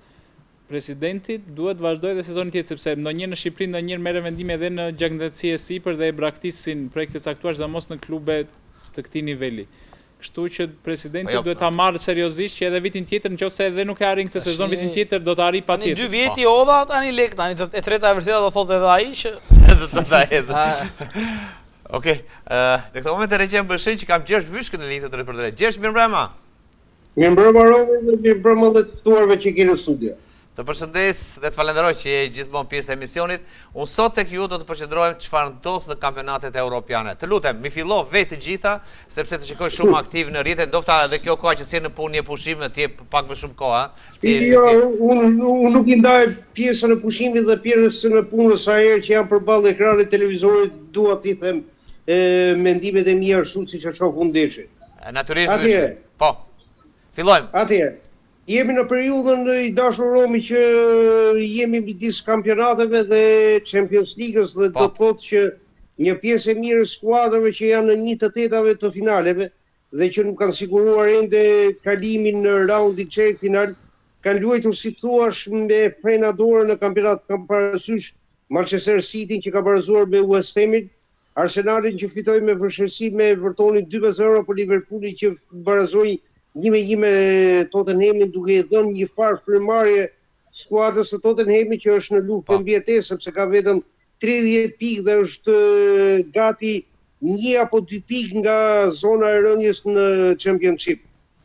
presidenti duhet të vazhdojë edhe sezonin tjetër, sepse ndonjëherë në Shqipëri ndonjëherë merren vendime edhe në gjaknxehtësi e sipër dhe e braktisin projekte të caktuara, sidomos në klube të këtij niveli. Kështu që presidenti po jo, duhet ta marrë seriozisht që edhe vitin tjetër, nëse edhe nuk e arrin këtë sezon, vitin tjetër do ta arrijë patjetër. Tani dy vjet i hodha tani lek, tani e treta e vërteta do thotë edhe ai që do të ta hedhë. Okej, në këtë moment e regjia më bën shenjë që kam Gjergj Vyshkën në linjë të drejtpërdrejtë. Gjergj, mirëmbrëma. Mirëmbrëma Romi dhe mirëmbrëma dhe të ftuarve që keni në studio. Të përshëndes dhe të falenderoj që je gjithmonë pjesë e emisionit. Unë sot tek ju do të përqendrohem çfarë ndodh në kampionatet europiane. Të lutem, m'i fillo vetë të gjitha, sepse të shikoj shumë aktiv në rrjete, ndofta edhe kjo koha që s'je në punë, je pushim, të jep pak më shumë kohë, ëh. Ti je Jo, unë unë nuk i ndaj pjesën e pushimit dhe pjesën e punës sa herë që jam përballë ekranit të televizorit, dua t'i them e, mendimet e mia ashtu siç e shoh unë ndeshjen. Natyrisht, Atëherë. Po. Fillojmë. Atëherë. Jemi në periudhën i dashur Romi që jemi midis kampionateve dhe Champions League-s dhe do po. të thotë që një pjesë e mirë e skuadrave që janë në një të tetave të finaleve dhe që nuk kanë siguruar ende kalimin në raundin çerekfinal, kanë luajtur si të thuash me frena dore në kampionat, kam parasysh Manchester City-n që ka barazuar me West Hamin, Arsenalin që fitoi me vështirësi me Evertonin 2-0 apo Liverpoolin që barazoi 1-1 me Tottenhamin duke i dhënë një farë frymëmarrje skuadrës së Tottenhamit që është në luftë për po. mbijetesë sepse ka vetëm 30 pikë dhe është gati një apo dy pikë nga zona e rënies në Championship.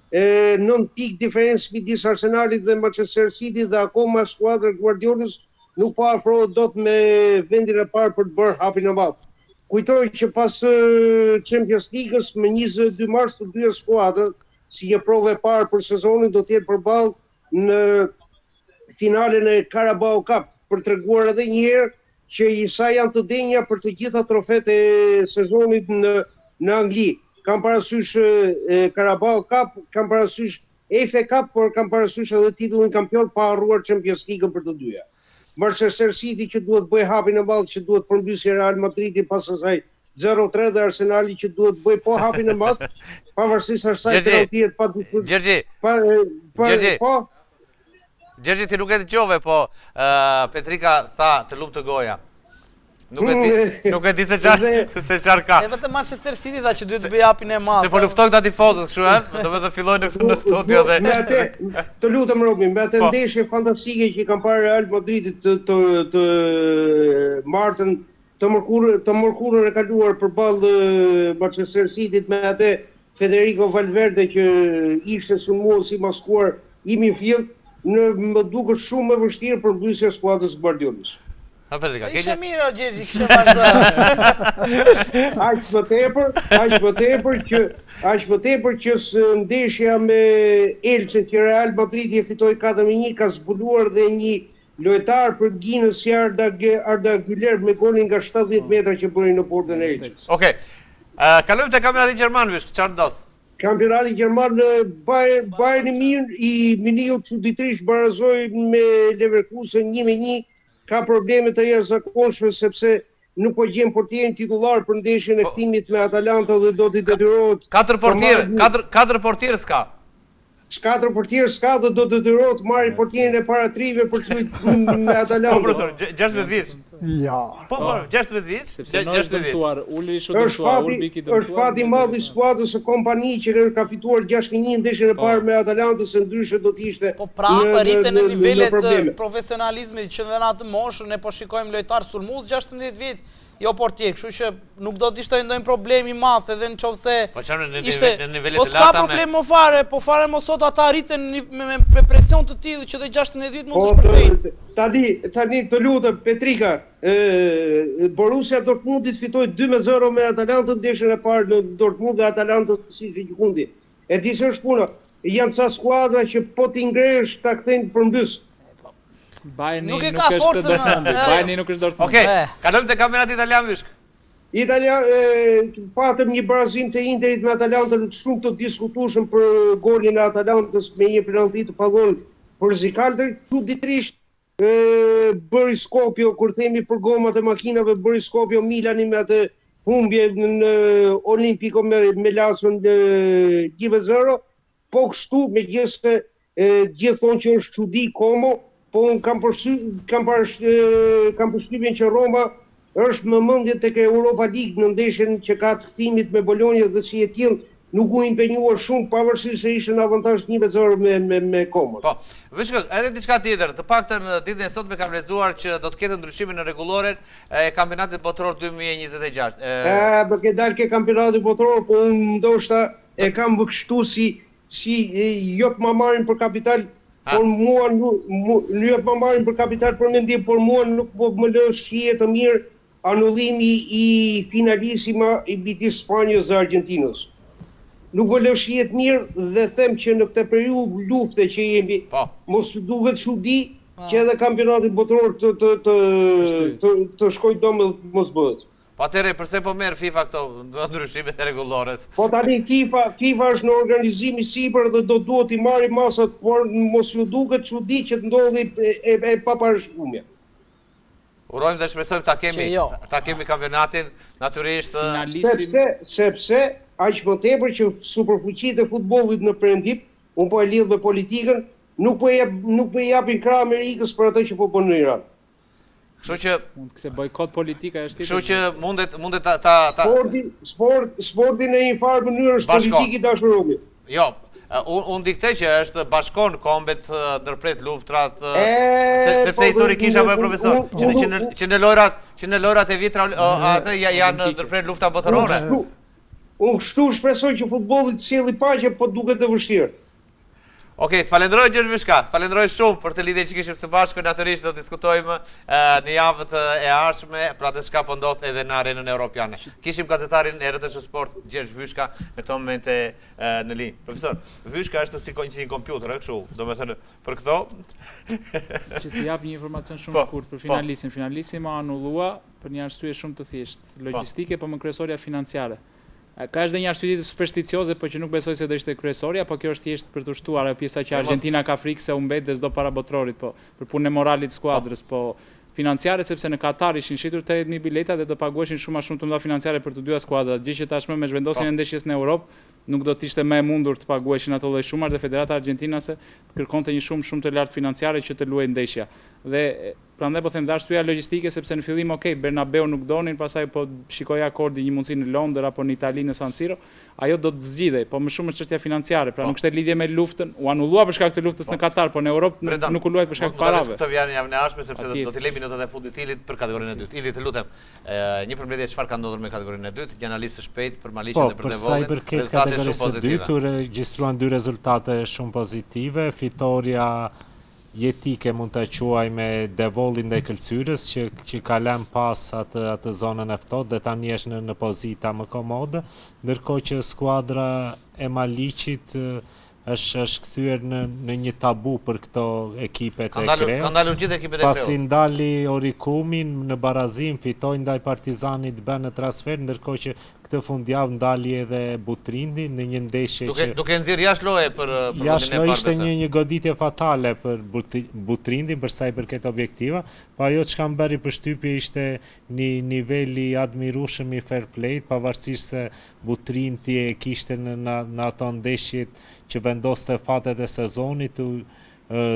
E 9 pikë diferencë midis Arsenalit dhe Manchester City dhe akoma skuadra e Guardiolës nuk po afrohet dot me vendin e parë për të bërë hapin e madh. Kujtoj që pas Champions League-s më 22 mars të dyja skuadrat si një provë e parë për sezonin do të jenë përballë në finalen e Carabao Cup për treguar edhe një herë që i sa janë të denja për të gjitha trofetë e sezonit në në Angli. Kam parasysh Carabao Cup, kam parasysh FA Cup, por kam parasysh edhe titullin kampion pa harruar Champions League-ën për të dyja. Manchester City që duhet bëjë hapin e madh që duhet përmbysë Real Madridin pas asaj 0-3 dhe Arsenali që duhet bëjë po hapin e madh, pavarësisht asaj penalltie pa Gjergji. Pa, pa, Gjergji. Po. Gjergji ti nuk e dëgjove, po uh, Petrika tha të lumtë goja. Nuk e di, nuk e di se çfarë se çfarë ka. Ne vetëm Manchester City tha që duhet të bëjë hapin e madh. Se po luftojnë këta tifozët, kështu ë, do të fillojnë këtu në studio dhe. Me atë, të lutem Robi, me atë po. ndeshje fantastike që kam parë Real Madridit të të të martën të mërkurën të mërkurën e kaluar përballë Manchester City-t me atë Federico Valverde që ishte sulmues i maskuar i mirëfilltë, në më duket shumë e vështirë përmbysja e skuadrës së Guardiolës. Ha Petrika, ke Ishte mirë o Gjergji, kishe vazhduar. Aq më tepër, aq më tepër që aq më tepër që ndeshja me Elche që Real Madridi e fitoi 4-1 ka zbuluar dhe një lojtar për ginës si Arda Arda Güler me golin nga 70 metra që bëri në portën e Elches. Okej. Okay. Kalojmë te kampionati gjerman, Vyshk, çfarë ndodh? Kampionati gjerman Bayern Bayern i Mynihut çuditërisht barazoi me Leverkusen 1-1 ka probleme të jashtëzakonshme sepse nuk po gjen portierin titullar për ndeshjen e po. kthimit me Atalanta dhe do t'i detyrohet katër portier, katër katër portier s'ka. Katër portier s'ka dhe do të detyrohet të marrë portierin e para trive për të luajtur me Atalanta. Po profesor, 16 vjeç. Ja. Po po, 16 vjeç. Sepse 16 vjeç. Dëmtuar, Ulrich u dëmtua, Urbig i dëmtuar. Është fati i madh i skuadrës së Kompany që ka fituar 6-1 ndeshjen e po. parë me Atalantën se ndryshe do të ishte Po prapë rriten në nivele të profesionalizmit që dhe në atë moshë ne po shikojmë lojtar sulmues 16 vjet, jo portier, kështu që nuk do të ishte ndonjë problem i madh edhe në qoftë se Po çfarë në ishte, në nivele po të larta me. Po s'ka problem më fare, po fare mo sot ata rriten me, me, me presion të tillë që dhe 16 vjet mund të po, shpërthejnë. Tani, tani të lutem Petrika, ë Borussia Dortmundit fitoi 2-0 me Atalantën ndeshjen e parë në Dortmund dhe Atalanta s'ishte gjëkundi. E di se është puna, janë ca skuadra që po t'i ngresh ta kthejnë përmbys. Bayerni nuk, nuk është Dortmundi. Bayerni nuk është Dortmundi. Okej, okay. kalojmë te kampionati italian Vyshk. Italia e, patëm një barazim të Interit me Atalantën shumë të diskutueshëm për golin e Atalantës me një penallti të padhënë për Zikaltër, çuditërisht e, bëri skopio kur themi për gomat e makinave bëri skopio Milani me atë humbje në Olimpico me me Lazion 1-0, po kështu megjithëse E gjithë thonë që është çudi Como, po unë kam përsy, kam parash, kam përshtypjen që Roma është me mendje tek Europa League në ndeshjen që ka të kthimit me Bologna dhe si e tillë nuk u impenjua shumë pavarësisht se ishte në avantazh 1-0 me me me Comon. Po. Vyshk, edhe diçka tjetër, të paktën ditën e sotme kam lexuar që do të ketë ndryshime në rregulloren e Kampionatit Botëror 2026. E, më ke dalë ke Kampionati Botëror, po unë ndoshta e kam kështu si Si jo të ma marrin për kapital, por mua nuk jo të ma marrin për kapital për mendim, por mua nuk po më lë shije të mirë anullimi i finalisima i midis Spanjës dhe Argjentinës. Nuk më lë shije të mirë dhe them që në këtë periudhë lufte që jemi, po. mos të duket çudi po. që edhe kampionati botëror të të të të, të shkojë dëm dhe të mos bëhet. Po atëherë përse po merr FIFA këto ndryshimet e rregullores? Po tani FIFA, FIFA është në organizim e sipër dhe do duhet t'i marri masat, por mos ju duket çudi që të ndodhi e, e, e paparashikuar. Urojmë dhe shpresojmë ta kemi, jo. ta kemi kampionatin, natyrisht. Sepse, sepse aq më tepër që superfuqitë e futbollit në perëndim, unë po e lidh me politikën, nuk po jep, nuk po i japin krah Amerikës për atë që po bën në Iran. Kështu që mund të kishte bojkot politika është tjetër. Kështu që mundet mundet ta ta ta Sporti, sport, sporti në një farë mënyrë është politikë i dashur Romi. Jo, unë un di këtë që është bashkon kombet, ndërpret luftrat, se, sepse po, historikisht apo profesor, që në që në që në lojrat, që në lojrat e vjetra atë janë ndërprer lufta botërore. Unë kështu shpresoj që futbolli të sjelli paqe, po duket e vështirë. Ok, të falenderoj Gjergj Vyshka, të falenderoj shumë për këtë lidhje që kishim së bashku, natyrisht do të diskutojmë në javët e ardhshme për atë çka po ndodh edhe në arenën europiane. Kishim gazetarin e RTSH Sport Gjergj Vyshka në këto momente në linjë. Profesor, Vyshka është si një kompjuter, ë kështu, domethënë për këto që të jap një informacion shumë po, shkurt për po. finalisin. Finalisima u anullua për një arsye shumë të thjeshtë, po. logjistike, po më kryesorja financiare. Ka edhe një arsye tjetër supersticioze, po që nuk besoj se do ishte kryesorja, po kjo është thjesht për t'u shtuar ajo pjesa që Argjentina ka frikë se humbet dhe s'do para botërorit, po për punën e moralit të skuadrës, po financiare sepse në Katar ishin shitur 80000 bileta dhe do paguheshin shuma shumë të mëdha financiare për të dyja skuadrat, gjë që tashmë me zhvendosjen e ndeshjes në Europë nuk do të ishte më e mundur të paguheshin ato lloj shumash dhe Federata Argjentinase kërkonte një shumë shumë të lartë financiare që të luhej ndeshja. Dhe Prandaj po them dhe arsyeja logjistike sepse në fillim ok Bernabeu nuk donin pastaj po shikohej akordi një mundësi në Londër apo në Itali në San Siro ajo do të zgjidhej po më shumë është çështja financiare pra nuk kishte lidhje me luftën u anullua për shkak të luftës në Katar po në Europë nuk u luajt për shkak të parave. Mund ta diskutojmë javën e ardhshme sepse do t'i lëmë minutat e fundit Ilit për kategorinë e dytë. Ili të lutem, një përmbledhje çfarë ka ndodhur me kategorinë e dytë, një analizë të shpejtë për Maliqin dhe për Devollin. Po, për sa i përket kategorisë së dytë u regjistruan dy rezultate shumë pozitive, fitorja. jetike mund ta quaj me Devollin ndaj Këlcyrës që që ka lënë pas atë atë zonën e ftohtë dhe tani është në në pozita më komode, ndërkohë që skuadra e Maliqit është është kthyer në në një tabu për këto ekipet e kreut. Kanë ndalur gjithë ekipet e kreut. Pasi ndali Orikumin në barazim, fitoi ndaj Partizanit B në transfertë, ndërkohë që këtë fundjavë ndali edhe Butrintin në një ndeshje që duke e nxjerrë jashtë loje për për vendin e parë. Jashtë ishte një një goditje fatale për Butrintin për sa i përket objektiva, po ajo çka më bëri përshtypje ishte një nivel i admirueshëm i fair play-t, pavarësisht se Butrinti e kishte në në ato ndeshjet që vendoste fatet e sezonit,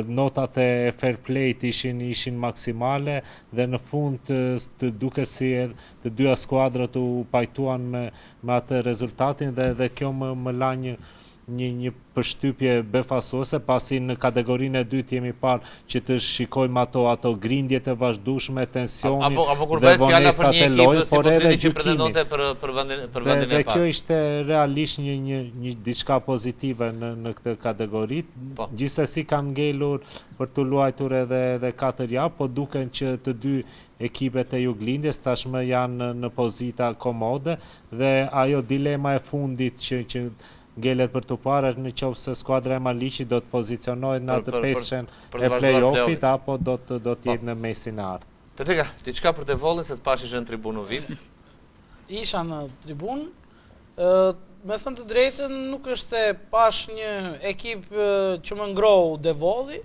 notat e fair play-t ishin ishin maksimale dhe në fund të duket si të dyja skuadrat u pajtuan me me atë rezultatin dhe dhe kjo më më la një një një përshtypje befasuese, pasi në kategorinë e dytë jemi parë që të shikojmë ato ato grindjet e vazhdueshme, tensionin apo, apo kur dhe bëhet fjala për vonesat një e ekip lojës, si por edhe Butrinti që gjykimin. pretendonte për për vendin për Dhe vendin dhe e kjo parë. ishte realisht një një një diçka pozitive në në këtë kategori. Po. Gjithsesi kanë ngelur për t'u luajtur edhe edhe katër javë, po duken që të dy ekipet e juglindjes tashmë janë në në pozita komode dhe ajo dilema e fundit që që ngelet për t'u parë është në qoftë se skuadra e Maliqit do të pozicionohet në atë pesëshen e play-off-it apo do të do të po. jetë në mesin e artë. Petrika, diçka për Devollin se të pashë ishe në tribunë VIP. Isha në tribunë. Ë, me thënë të drejtën, nuk është se pashë një ekip që më ngrohu Devolli,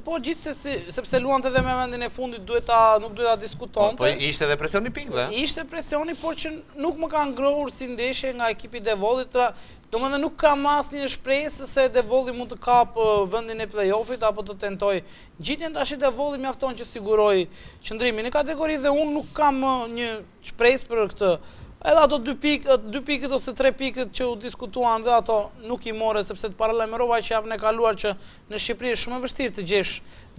Po gjithsesi, sepse luante edhe me vendin e fundit, duhet ta nuk duhet ta diskutonte. Po, po ishte edhe presioni i pikëve. Ishte presioni, por që nuk më ka ngrohur si ndeshje nga ekipi i Devollit, tra, domethënë nuk kam asnjë shpresë se Devolli mund të kapë vendin e play-offit apo të tentojë ngjitjen. Tashi Devolli mjafton që siguroi qëndrimin në kategori dhe unë nuk kam një shpresë për këtë. Edhe ato dy pikë, dy pikët ose tre pikët që u diskutuan dhe ato nuk i more sepse të paralajmërova që javën e kaluar që në Shqipëri është shumë e vështirë të gjesh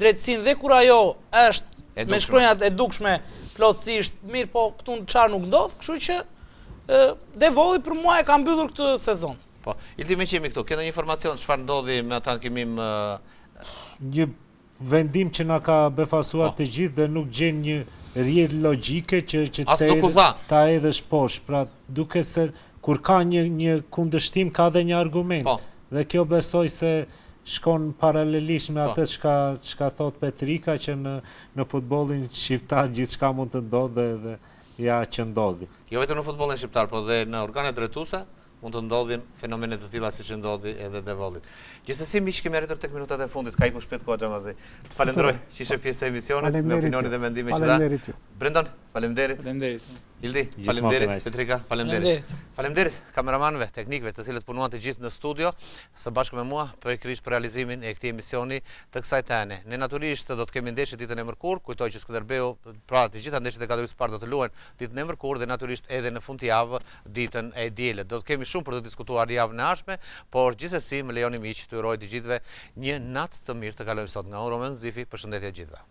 drejtësinë dhe kur ajo është me shkronjat e dukshme plotësisht, mirë po këtu në çfarë nuk ndodh, kështu që Devolli për mua e ka mbyllur këtë sezon. Po, Ildi meqë jemi këtu, ke ndonjë informacion çfarë ndodhi me atë ankimim Një Vendim që na ka befasuar po. të gjithë dhe nuk gjen një rrjedhë logjike që që të edhe, ta hedhësh poshtë. Pra, duket se kur ka një një kundërshtim ka dhe një argument. Po. Dhe kjo besoj se shkon paralelisht me po. atë çka çka thotë Petrika që në në futbollin shqiptar gjithçka mund të ndodhë dhe, dhe ja që ndodhi. Jo vetëm në futbollin shqiptar, po dhe në organet drejtuese Mund të ndodhin fenomene të tilla siç i ndodhi edhe Devollit. Gjithsesi miq kemi arritur tek minutat e fundit, ka ikur shpejt koha Xhamazi. Të falenderoj që ishe pjesë e emisionit me opinionin dhe mendimin që dhe. Brendon, faleminderit. Faleminderit. Ildi, faleminderit. Petrika, faleminderit. Faleminderit kameramanëve, teknikëve, të cilët punuan të gjithë në studio së bashku me mua pikërisht për realizimin e këtij emisioni të kësaj të hëne. Ne natyrisht do të kemi ndeshje ditën e mërkurë, kujtoj që Skënderbeu, pra të gjitha ndeshjet e kategorisë së parë do të luhen ditën e mërkurë dhe natyrisht edhe në fundjavë ditën e dielë. Do të kemi shumë për të diskutuar javën e ardhshme, por gjithsesi më lejoni miq t'ju uroj të gjithëve një natë të mirë të kalojmë sot nga unë Romen Zifi, përshëndetje të gjithëve.